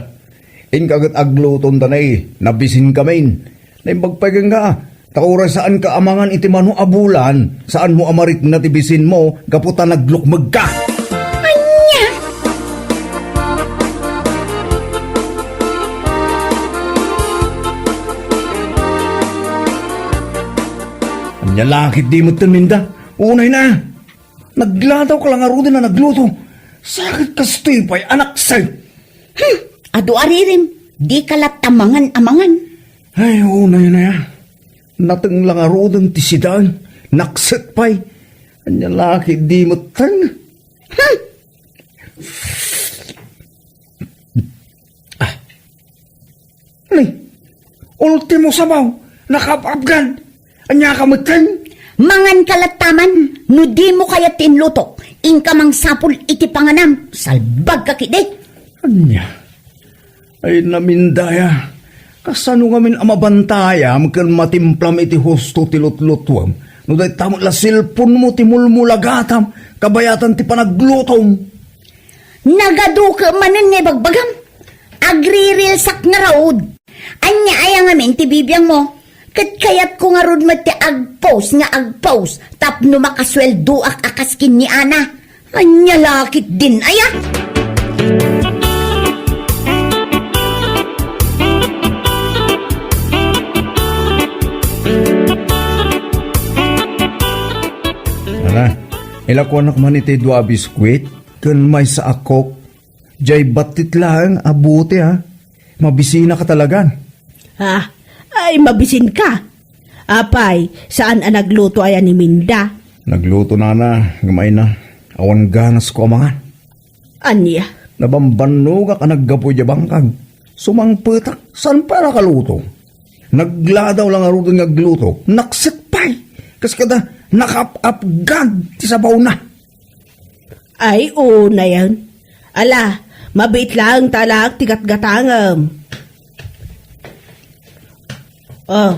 Inka ket agluton ta nay, nabisin kamin. Naimbag pay kenka, ta uray saan ka amangan iti mano a bulan, saan mo a marikna ti bisin mo, gapu ta naglukmeg ka. Ania? Ania la ketdi metten, Minda? Unay na. Nagladaw ka la ngaruden a nagluto. Sakit kastoy pay a nakset. Hmm, adu a ririm, di ka latta mangan a mangan. Ay, unay na ya. Nateng la ngaruden ti sidaen. Nakset pay. Ania la ketdi metten. Hmm. Ah. Ni, ultimo sabaw, nakaap-apgan. Ania ka metten? Mangan ka latta man, no dimo kayat ti inlutok, inka mangsapul iti panganam, salbag ka ketdi. Ania? Ay, Minda ya. Kasano ngamin a mabantayam ken matimplam iti husto ti lutlutuem? No dayta met la cellphone mo ti mulmulagatam, kabayatan ti panaglutom. Nagaduke manen nga ibagbagam. Agri-reelsak ngarud. Ania aya ngamin ti bibiangmo? Ket kayatko ngarud met ti agpost nga agpost tapno makasueldoak a kas ken ni Ana. Ania la ketdin aya? Ala, ilakuanak man iti dua a biskuit ken maysa a Coke. Diay battit laeng a bote, ha? Mabisinaka talaga. Ha? Ay, mabisinka? Apay, saan a nagluto aya ni Minda? Nagluto, nana, ngem ay na, awan ganasko a mangan. Ania? Nabambannogak a naggapu idiay bangkag. Sumangpetak, saan pay a nakaluto? Nagladaw la ngaruden nga agluto, nakset pay. Kas kada, nakaap-apgan ti sabawna. Ay, unayen. Ala, mabiit laeng ta alaak ti gatgatangem. Oh,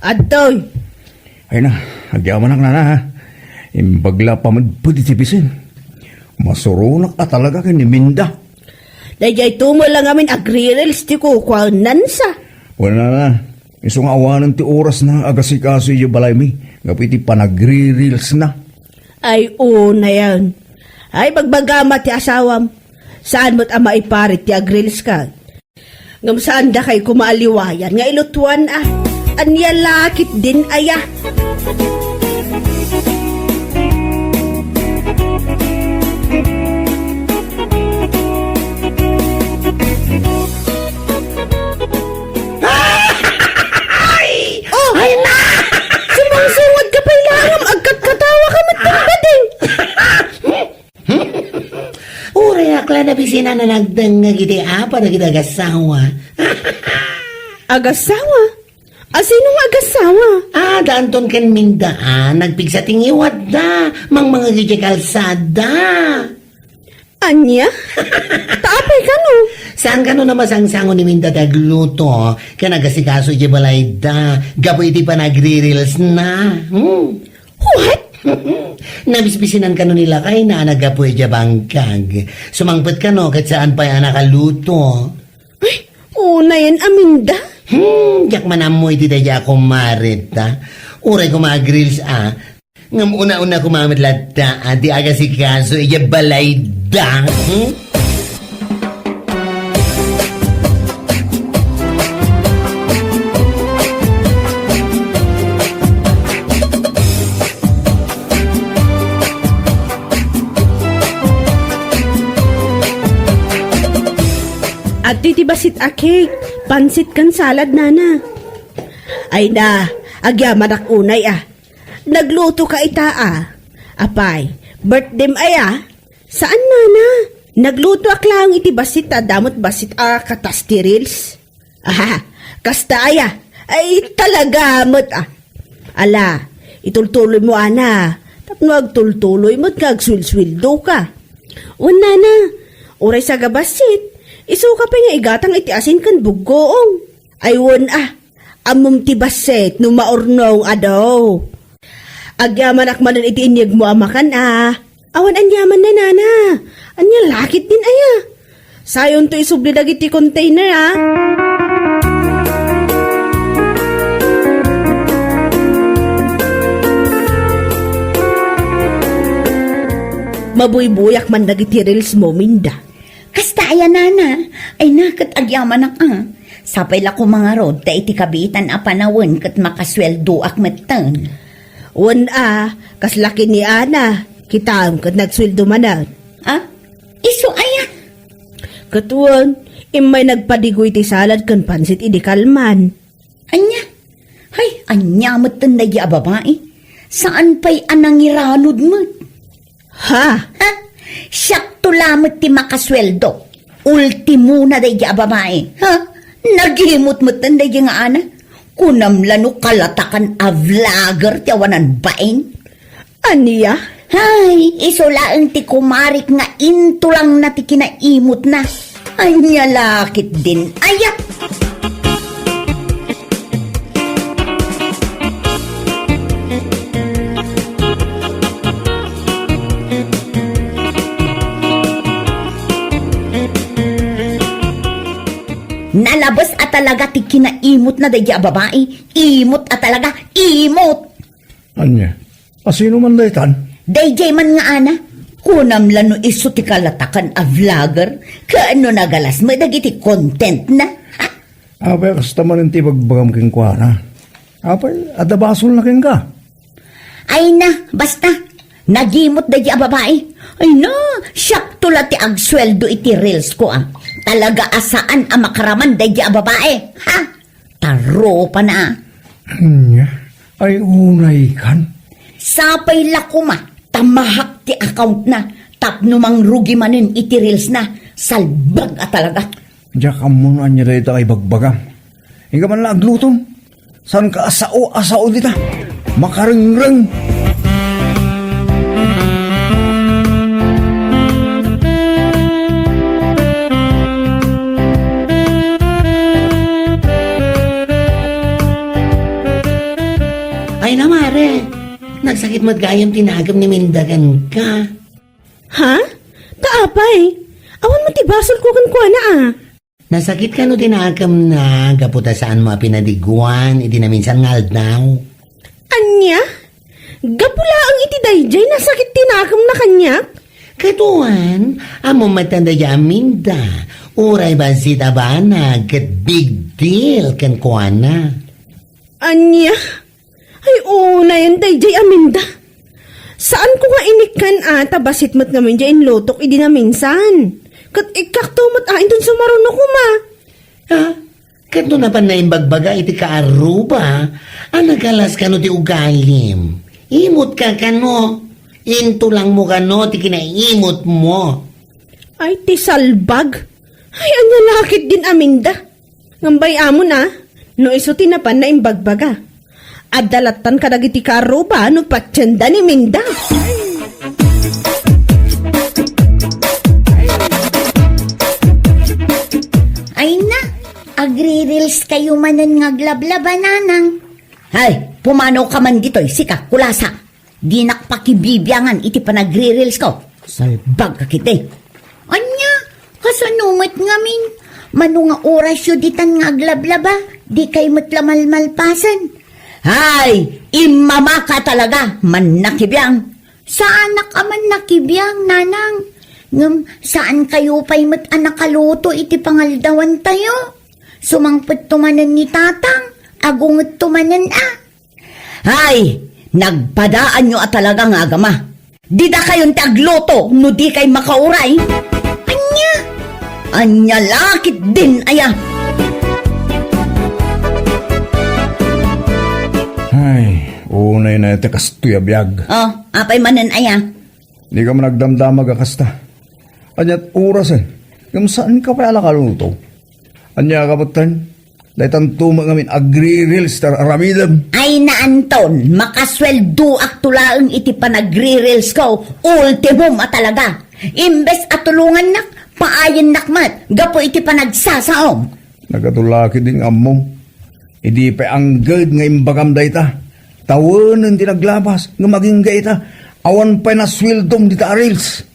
adtoy. Ay na, agyamanak, nana, ha. Imbag la pamedped iti bisin. Masuronak a talaga ken ni Minda. Daydiay tumo la ngamin agri-reels ti kukuaennansa. Wen, nana, isu nga awanen ti orasna nga agasikaso idiay balaymi gapu iti panagri-reelsna. Ay, unayen. Ay, bagbagam a ti asawam. Saan met a maiparit ti agreels ka? Ngem saan dakay koma a liwayan nga ilutuan a. Ania la ketdin aya? Ay! Oh! Ay na! Sumungsungod ka pay laeng, agkatkatawa ka met, bading! Uray ak la nabisinan a nagdengngeg iti apa dagiti agasawa. Agasawa? A sino nga agasawa? Ah, da Anton ken Minda, ah, nagpigsa ti ngiwatda, mangmangeg idiay kalsada. Ania? Ta apay kano? Saan kano a masangsango ni Minda ti agluto ken agasikaso idiay balayda gapu iti panagri-reelsna? Hmm. What? Nabisbisinan kano ni lakayna a naggapu idiay bangkag. Sumangpet kano ket saan pay a nakaluto. Ay, unayen, Aminda. Hmm, diak man ammo iti daydiay a kumareta. Uray koma ag-reels a. Ngem una-una koma met latta a ti agasikaso idiay balayda. Hmm? Adtoy ti bassit a cake, pansit ken salad, nana. Ay na, agyamanak unay a. Nagluto ka ita a. Apay, birthdayem aya? Saan, nana. Naglutoak laeng iti bassit ta adda met bassit a katas ti reels. Aha, kasta aya. Ay, talaga met a. Ala, itultuloy mo, ana. Tapno agtultuloy met nga agsuelsueldo ka. Wen, nana, uray sagabassit, isu ka pay nga igatang iti asin ken buggoong. Ay, wen a, ammom ti bassit no maurnong adu. Agyamanak manen iti inyegmo a makan a. Awan aniaman na, nana. Ania la ketdin aya? Sayonto isubli dagiti container a. Mabuybuyak man dagiti reels mo, Minda. Kasta aya, nana, ay na ket agyamanak a. Sapay la koma ngarud ta iti kabiitan a panawen ket makasueldoak metten. Wen a, kasla ken ni Ana, kitaem ket nagsueldo manen. A? Isu aya? Ket wen, immay nagpadigoy ti salad ken pansit idi kalman. Ania? Hay, ania metten daydi a babai? Saan pay a nangiranod met? Ha? Ha? Siakto lamet ti makasueldo. Ultimona daydi a babai. Ha? Nagimot metten daydi nga ana. Kunam la no kalatakan a vlogger ti awanan bain. Ania? Hay, isu laeng ti kumarik nga intulangna ti kinaimotna. Ania la ketdin aya? Nalabes a talaga ti kinaimotna daydi a babai. Imot a talaga, imot! Ania? A sino man daytan? Daydiay man nga ana. Kunam la no isu ti kalatakan a vlogger, ken no nagalas met dagiti contentna. Ha? Apay, kasta manen ti ibagbagam kenkuana? Apay, adda basolna kenka? Ay na, basta. Nagimot daydi a babai. Ay na, siakto la ti agsueldo iti reels ko a. Talaga a saan a makaraman daydi a babai. Ha? Tarupana. Ania? Ay, unay kan? Sapay la koma ta mahak ti accountna tapno mangrugi manen iti reelsna. Salbag a talaga. Diak ammo no ania dayta nga ibagbagam. Inka man la aglutom. Saan ka a sao a sao dita? Makarengreng. Ay na, mare. Nagsakit met gayam ti nakem ni Minda kenka. Ha? Ta apay? Awan met ti basolko kenkuana a. Nasakit kano ti nakemna gapu ta saanmo a pinadiguan iti naminsan nga aldaw? Ania? Gapu laeng iti daydiay nasakit ti nakemna kaniak? Ket wen, ammom met daydiay a Minda, uray bassit a banag ket big deal kenkuana. Ania? Ay, unayen daydiay a Minda. Saanko nga inikkan a ta bassit met ngamin diay inlutok idi naminsan. Ket ikkakto met a inton sumaruno koma. Ha? Ket no napan naimbagbaga iti kaarruba a nagalas kano ti ugalim, imotka kano? Intulangmo kano ti kinaimotmo? Ay, ti salbag! Ay, ania la ketdin a Minda? Ngem bay-amon a, no isu ti napan naimbagbaga. Adda lattan kadagiti kaarruba no patienda ni Minda. Ay na, agri-reels kayo manen nga aglablaba, nanang. Hay, pumanaw ka man ditoy, sika, kulasa. Dinak pakibibiangan iti panagri-reels ko. Salbag ka kiti. Ania? Kasano met ngamin? Mano nga orasyo ditan nga aglablaba? Dikay met la malmalpasen. Hay! Immamaka talaga, mannakibiang. Saanak a mannakibiang, nanang. Ngem saan kayo pay met a nakaluto iti pangaldawantayo? Sumangpet to manen ni tatang, agunget to manen a. Hay, nagpadaanyo a talaga nga agama. Dida kayon ti agluto no dikay makauray. Ania? Ania la ketdin aya? Ay, unay na iti kastoy a biag. Oh, apay manen aya? Dika man agdamdamag a kasta. Aniat orasen? Ngem saanka pay a nakaluto? Ania ka metten? Daytanto met ngamin agri-reels ti ar-aramidem. Ay na, Anton, makasueldoakto laeng iti panagri-reels ko. Ultimum a talaga. Imbes a tulongannak, paayennak met gapu iti panagsasaom. Nagadu la ketdin nga ammom. Idi pay angged nga imbagam dayta, tawenen ti naglabas ngem agingga ita, awan pay nasueldom dita a reels.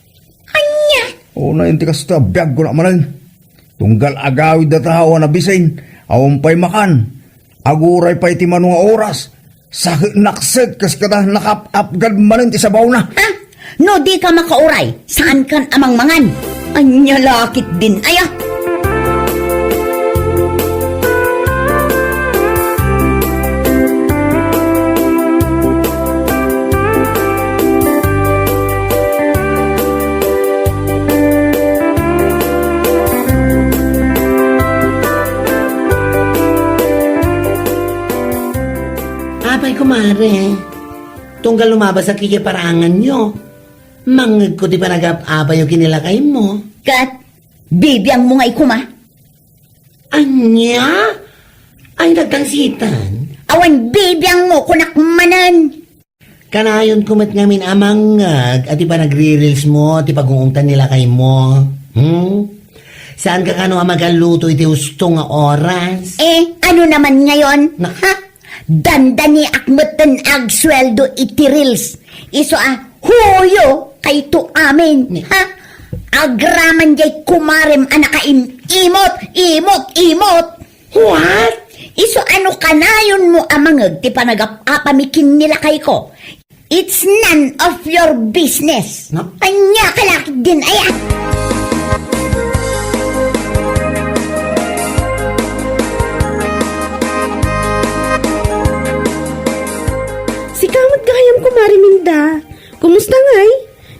Ania? Unay iti kastoy a biagko nak manen. Tunggal agawid data awan a bisin, awan pay makan. Aguray pay ti mano nga oras. Saket nakset kas kada nakap-apgad manen ti sabawna. Ha? No dika makauray, saankan a mangmangan. Ania la ketdin aya? Apay, kumare, tunggal lumabasak idiay paranganyo, mangngegko ti panagap-apayo ken ni lakaymo. Ket bibiangmo ngay koma? Ania? Ay, nagtangsitan. Awan bibiangmo, kunak manen. Kanayonko met ngamin a mangngeg a ti panagri-reelsmo ti pag-uungtan ni lakaymo. Hmm? Saanka kano a magalluto iti husto nga oras? Eh, ano naman ngayon? Nak- Ha? Dandaniak metten agsueldo iti reels. Isu a huyo kayto amin. Ni- Ha? Agraman jay kumarem a nakaim-imot, imot, imot. What? Isu a no kanayonmo a mangngeg ti panagap-apami ken ni lakayko, it's none of your business. No? Ania ka la ketdin aya? Sika met gayam, Kumare Minda. Kumusta ngay?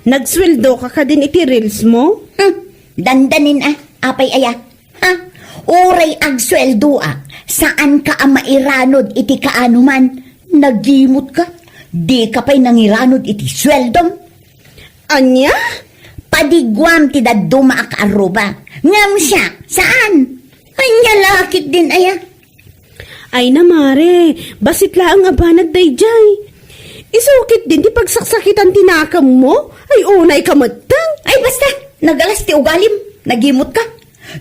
Nagsueldoka kadin iti reels mo? Hmm, dandanin a, apay aya? Ha? Uray agsueldoak, saanka a mairanod iti kaanoman. Nagimot ka. Dika pay nangiranod iti sueldom. Ania? Padiguam ti dadduma a kaarruba. Ngem siak, saan? Ania la ketdin aya? Ay na, mare, bassit laeng a banag daydiay. Isu ketdin ti pagsaksakitan ti nakemmo? Ay, unay ka metten. Ay, basta, nagalas ti ugalim, nagimot ka.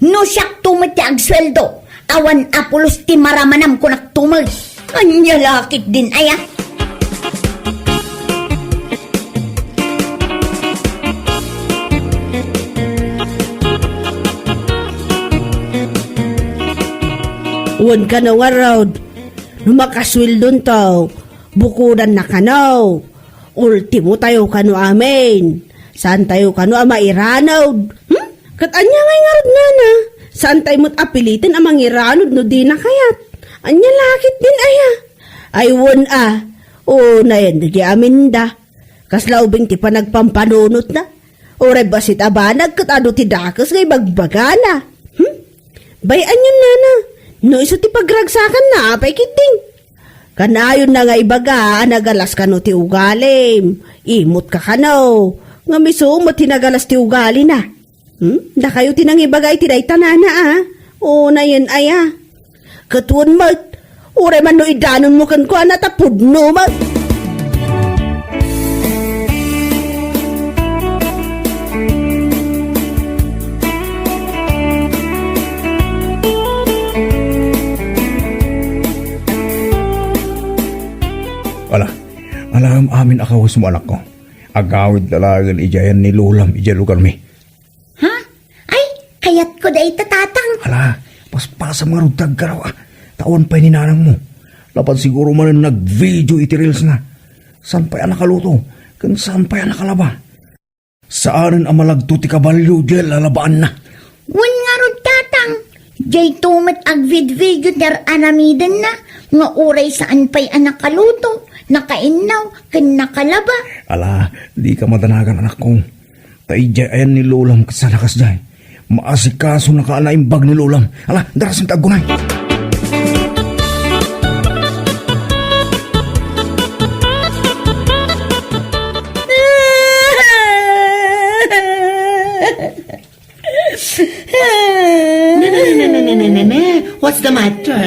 No siakto met ti agsueldo, awan a pulos ti maramanam kunakto met. Ania la ketdin aya? Wen kano ngarud, no makasueldonto, bukodanna kano. Ultimo tayo kano amin. Saantayo kano a mairanod? Hmm? Ket ania ngay ngarud, nana? Saantayo met a piliten a mangiranod no dina kayat? Ania la ketdin aya? Ay, wen a. Unayen dagiti aminda. Kasla ubing ti panagpampanunotna. Uray bassit a banag ket adu ti dakes nga ibagbagana. Hmm? Bay-anyon, nana, no isu ti pagragsakanna, apay ketdin? Kanayonna nga ibaga a nagalas kano ti ugalim. Imot ka kano. Ngem isu met ti nagalas ti ugalina. Hmm? Dakayo ti nangibaga iti dayta, nana, a? Unayen aya? Ket wen met, uray man no idanonmo kenkuana ta pudno met. Ala, Alam amin a kawesmo, anakko. Agawidda laengen idiay ayan ni lolam idiay lugarmi. Ha? Ay, kayatko dayta, tatang. Ala, paspasam ngarud ti agkaraw, a. Ta awan pay ni nanangmo. Lapat siguro manen nag-video iti reels na. Saan pay a nakaluto? Ken saan pay a nakalaba? Saanen a malagto ti kabalio diay lalabaanna. Wen ngarud, tatang, dayto met agvidvideo ti ar-aramidenna nga uray saan pay a nakaluto, nakainnaw, ken nakalaba. Ala, dika madanagan, anakko. Ta idiay ayan ni lolam ket saan a kasdiay. Maasikasonaka a naimbag ni lolam. Ala, darasem ta aggunay. Ne, ne, ne, ne, ne, ne, ne, ne, ne. What's the matter?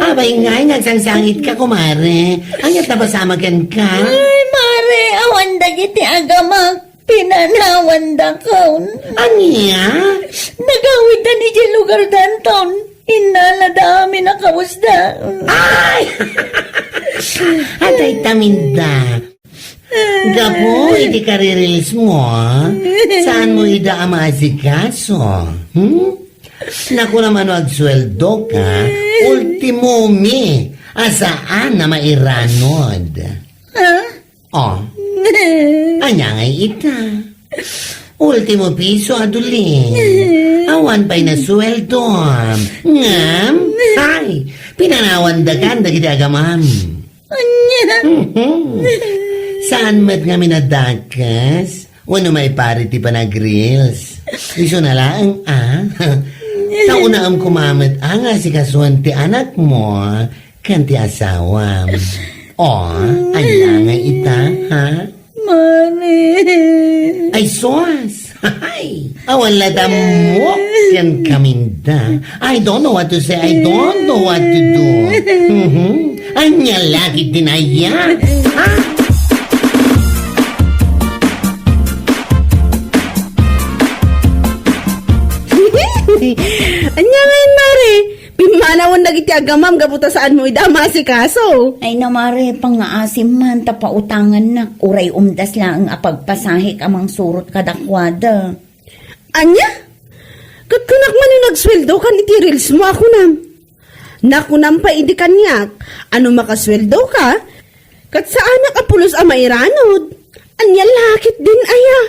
Abay ngay, nagsangsangitka, kumare. Ania't napasama kenka? Ay, mare, awan dagiti agamak. Pinanawandakon. Ania? Nagawidda idiay lugardanton. Innalada amin a kawesda. Ay! Adayta, Minda. Gapu iti karireelsmo, saanmo ida a maasikaso? Hmm? Nakunam a no agsueldoka, ultimomi a saan a mairanod. Ha? Oh. Ania ngay ita? Ultimo piso a dulin. Awan pay nasueldom. Ngem, ay, pinanawandakan dagiti agamam. Ania? Mhm. Saan met ngamin a dakes? Wenno maiparit ti panagreels? Isuna laeng, a? Ta unaem koma met a nga asikasuen ti anakmo ken ti asawam. O, ania ngay ita, ha? Mare. Ay, sus! Ay, awan la ta mo ken ka, Minda. I don't know what to say. I don't know what to do. Mhm. Ania la ketdin aya? Ha? Ania ngayen, Mare? Pimmanawen dagiti agamam gapu ta saanmo ida a maasikaso. Ay na, Mare, pangngaasim man ta pautangannak, uray umdas laeng a pagpasahek a mangsurot kadakuada. Ania? Ket kunak man no nagsueldokan iti reelsmo a kunam. Nakunam pay idi kaniak a no makasueldoka, ket saanak a pulos a mairanod. Ania la ketdin aya?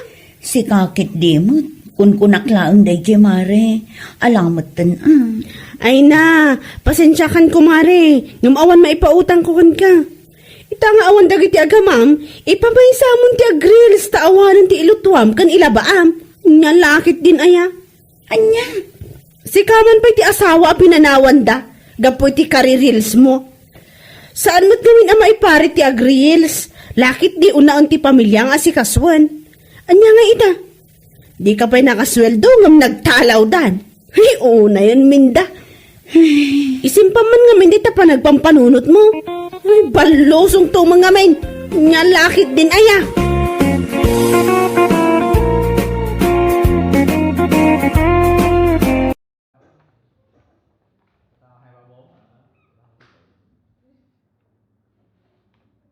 Sika ketdi met, kunkunak laeng daydiay, Mare. Ala metten, a. Ay na, pasensiakan, kumare, ngem awan maipautangko kenka. Ita nga awan dagiti agamam, ipamaysamon ti agreels ta awanen ti ilutuam ken ilabaam. Ania la ketdin aya? Ania? Sika man pay ti asawa a pinanawanda gapu iti karireelsmo. Saan met ngamin a maiparit ti agreels, la ketdi unaen ti pamilia nga asikasoen. Ania ngay ita? Dika pay nakasueldo ngem nagtalawdan. Hay, unayen, Minda. Isimpa man ngamin dita panagpampanunotmo. Ay, ballusongto man ngamin. Ania la ketdin aya?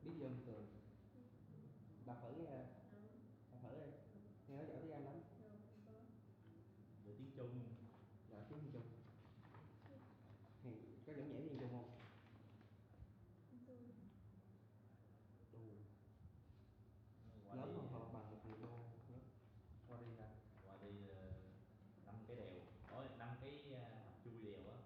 Biết vô bình thường. Bà Phượng nha. Bà Phượng ơi, nghe nói giỏi tiếng Anh lắm. Giỏi tiếng Trung. Giỏi tiếng Trung. Thì có giỏi nhảy tiếng Trung không? Đù. Lớn không? Hoặc là bằng một phần đô nữa. Qua đi hả? Qua đi, ờ, năm cái đèo. Ôi, năm cái, à, hầm chui đèo á.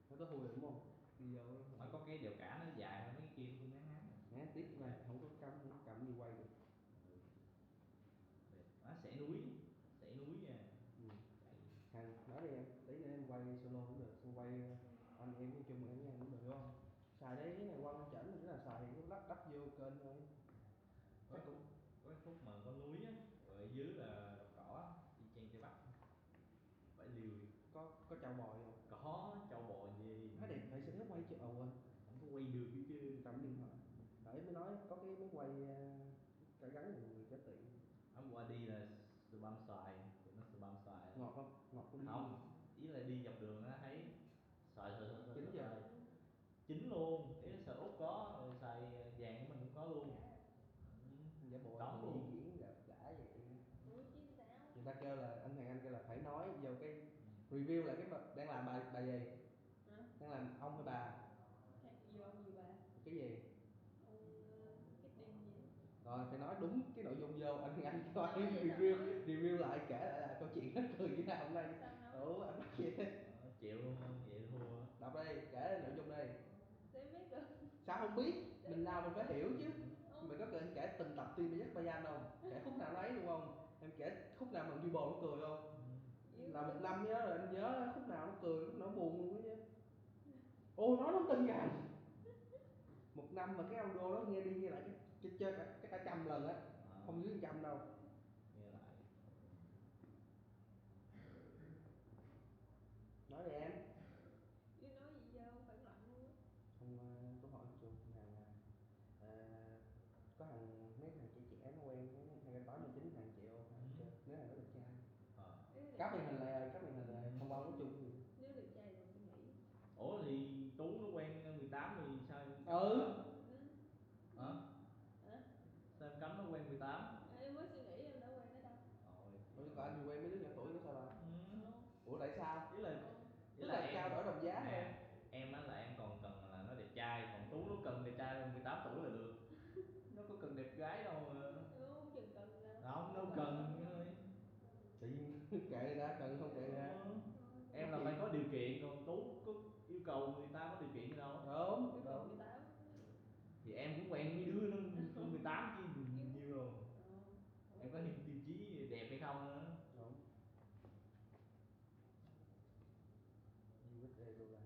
Nó có hù được đúng không? Đi vô. Nó có cái đèo cả, nó dài hơn mấy cái kia, tôi ngán ngán. Né tiếp này, không có cắm, không có cắm đi quay được. Nó sẽ núi, sẽ núi à. Ừ. Hàng nói đi em, tí nữa em quay solo cũng được, em quay anh em nói chung em với anh cũng được đúng không? Xài đây cái này quăng chảnh, cái là xài cái lắp đắp vô kênh thôi. Có, có cái khúc mà có núi á, rồi ở dưới là đồng cỏ á, y chang Tây Bắc. Bãi Liêu. Có, có châu bò gì không? Có châu bò gì. Nó đẹp vậy sao nó quay chứ? Ồ, quên. Không có quay được chứ chứ. Cầm điện thoại. Tại mới nói có cái máy quay, à, cả gắn của người có tiền. Không qua đi là sờ băm xoài, tụi nó sờ băm xoài. Ngọt không? Ngọt không? Không, ý là đi dọc đường nó thấy xoài, xoài, xoài, xoài, Chính xoài, vậy. Xoài. Chính luôn, ý là xoài Úc có, rồi xoài vàng của mình cũng có luôn. Review lại cái bài, đang làm bài bài gì? Hả? Đang làm ông hay bà? Hẹn dù ông dù bà. Cái gì? Ông ờ, cái đêm gì? Rồi phải nói đúng cái nội dung vô, anh anh cho Nói em vậy sao review nói? Review lại kể lại là câu chuyện nó cười như thế nào hôm nay. Sao nói? Ủa, anh bắt gì? Chịu luôn, chịu thua. Đọc đây, kể nội dung đây. Sao em biết được? Sao không biết? Mình làm mình phải hiểu chứ. Không. Mày có cần kể từng tập team mày dắt Bayern không? Kể khúc nào nó ấy đúng không? Em kể khúc nào mà Dribble nó cười không? Em Là một không- năm nhớ rồi, anh nhớ khúc nào nó cười, khúc nào nó buồn luôn á chứ. Ô, nó nó từng ngày. Một năm mà cái audio đó nghe đi nghe lại cái cái chơi cả cái cả trăm lần á. À, Không dưới trăm đâu. nghe lại. Nói đi em. Em nói gì giờ không phản loạn luôn á. Không, ờ, tôi hỏi anh Trường hàng là ờ, có hàng mấy hàng trẻ trẻ nó quen, hay là tám mươi chín hàng triệu, Ừ. nếu hàng đó đẹp trai. Ờ. Ý là Cắt màn hình lại, cắt màn hình lại, thông báo nói chung. Nếu đẹp trai rồi suy nghĩ. Ủa thì Tú nó quen mười tám thì sao? Ừ. Ừ. Hả? Hả? Sao em cấm nó quen mười tám? À, em mới suy nghĩ em đã quen nó đâu. Ôi. Ủa, còn anh thì quen mấy đứa nhỏ tuổi nó sao là? Ừ. Ủa, tại sao? Ý là Tức là trao đổi đồng giá nè, thôi. Em á là em còn cần là nó đẹp trai, còn Tú nó cần đẹp trai mười tám tuổi là được. Nó có cần đẹp gái đâu mà. Không chừng cần là Không, nó cần thôi. Tự nhiên kệ người ta, cần không kệ người ta. Em là phải có điều kiện, còn Tú có yêu cầu người ta có điều kiện gì đâu. Đúng, Yêu cầu đúng. mười tám. Thì em cũng quen mấy đứa nó mười tám chứ nhiều rồi. Ờ. Em có những tiêu chí đẹp hay không nữa. Đúng. U S A đô la.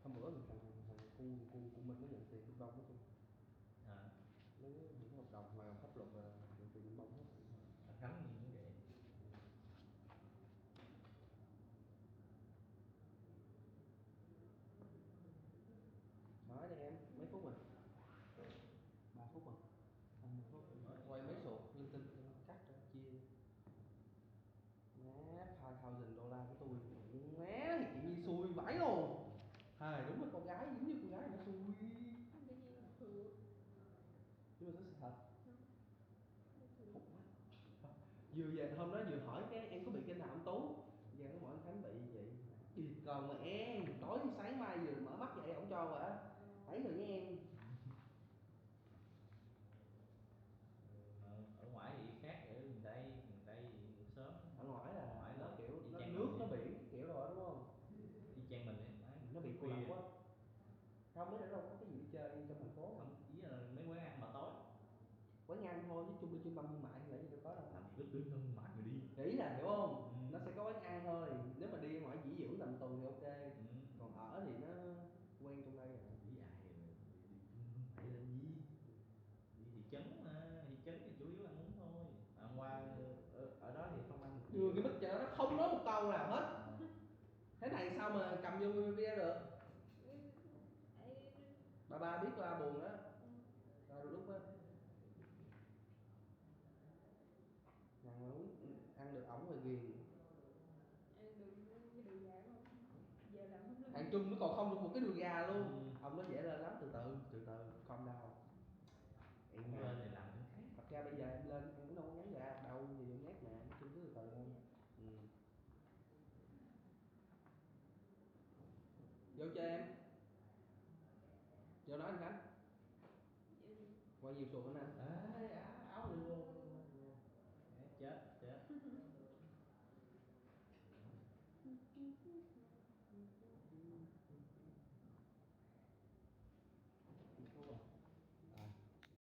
Hôm bữa mình thằng thằng cu cu cu Minh nó nhận tiền Trung Đông đó chứ. Hả? Nó những hợp đồng mà pháp luật là nhận tiền Trung Đông hết. Anh Khánh gì cũng vậy. Nói đi em, mấy phút rồi? Ba phút rồi. Quay mấy số linh tinh, cắt ra chia. Má, five thousand đô la của tôi. Má, thì chị Nhi xui vãi luôn. Hài, đúng là con gái, giống như con gái nó xui. Tự nhiên thường Nhưng mà nó sự thật. Nó thường Khủng quá. Vừa về hôm đó vừa hỏi cái em có bị cái nào không Tú? Giờ nó hỏi anh Khánh bị vậy. Điệt còn mà em, tối sáng mai vừa mở mắt dậy ổng cho rồi á. Thấy rồi nha em. Ờ, ở ngoài thì khác, ở miền Tây, miền Tây thì ngủ sớm. Ở ngoài là Ngoài nó là kiểu y nó chang nước mình. Nó bị cái kiểu đó đúng không? Y chang mình ấy. Nó bị cô Khuya. Lập quá. Không, mới đâu có cái gì đi chơi trong thành phố. Không, ý là mấy quán ăn mà tối. Quán ăn thôi chứ chung đi trung tâm thương mại thì làm gì đâu có đâu. Làm gì có trung tâm thương mại mà đi. Thì ý là, hiểu không? Ừ. Nó sẽ có quán ăn thôi. Nếu mà đi ngoài nghỉ dưỡng tầm tuần thì ok. Ừ. Còn ở thì nó quen trong đây rồi. Đi ai mà đi trung tâm thương mại làm gì? Đi thị trấn mà, thị trấn thì chủ yếu ăn uống thôi. À, qua ở, ở đó thì không ăn được Vừa nhiều. Cái bức chợ đó không nói một câu nào hết. Thế này sao mà cầm vô bia được? Ê, Bà ba biết ba buồn đó. Ừ. Ba đôi lúc á. Thằng mà uống ăn được ổng là ghiền. Ăn được cái đường gà không? Giờ làm không được. Thằng Trung nó còn không được một cái đùi gà luôn. Ừ. Ông nói dễ lên lắm, từ từ, từ từ, calm down. Em Không mà lên thì làm cái khác. Thật ra bây giờ em lên em cũng đâu có ngắn gà đâu, gì em nét mà, nói chung cứ từ từ thôi. Ừ. Vô cho em. Vô nói anh Khánh. Qua nhiều sụt anh anh. À,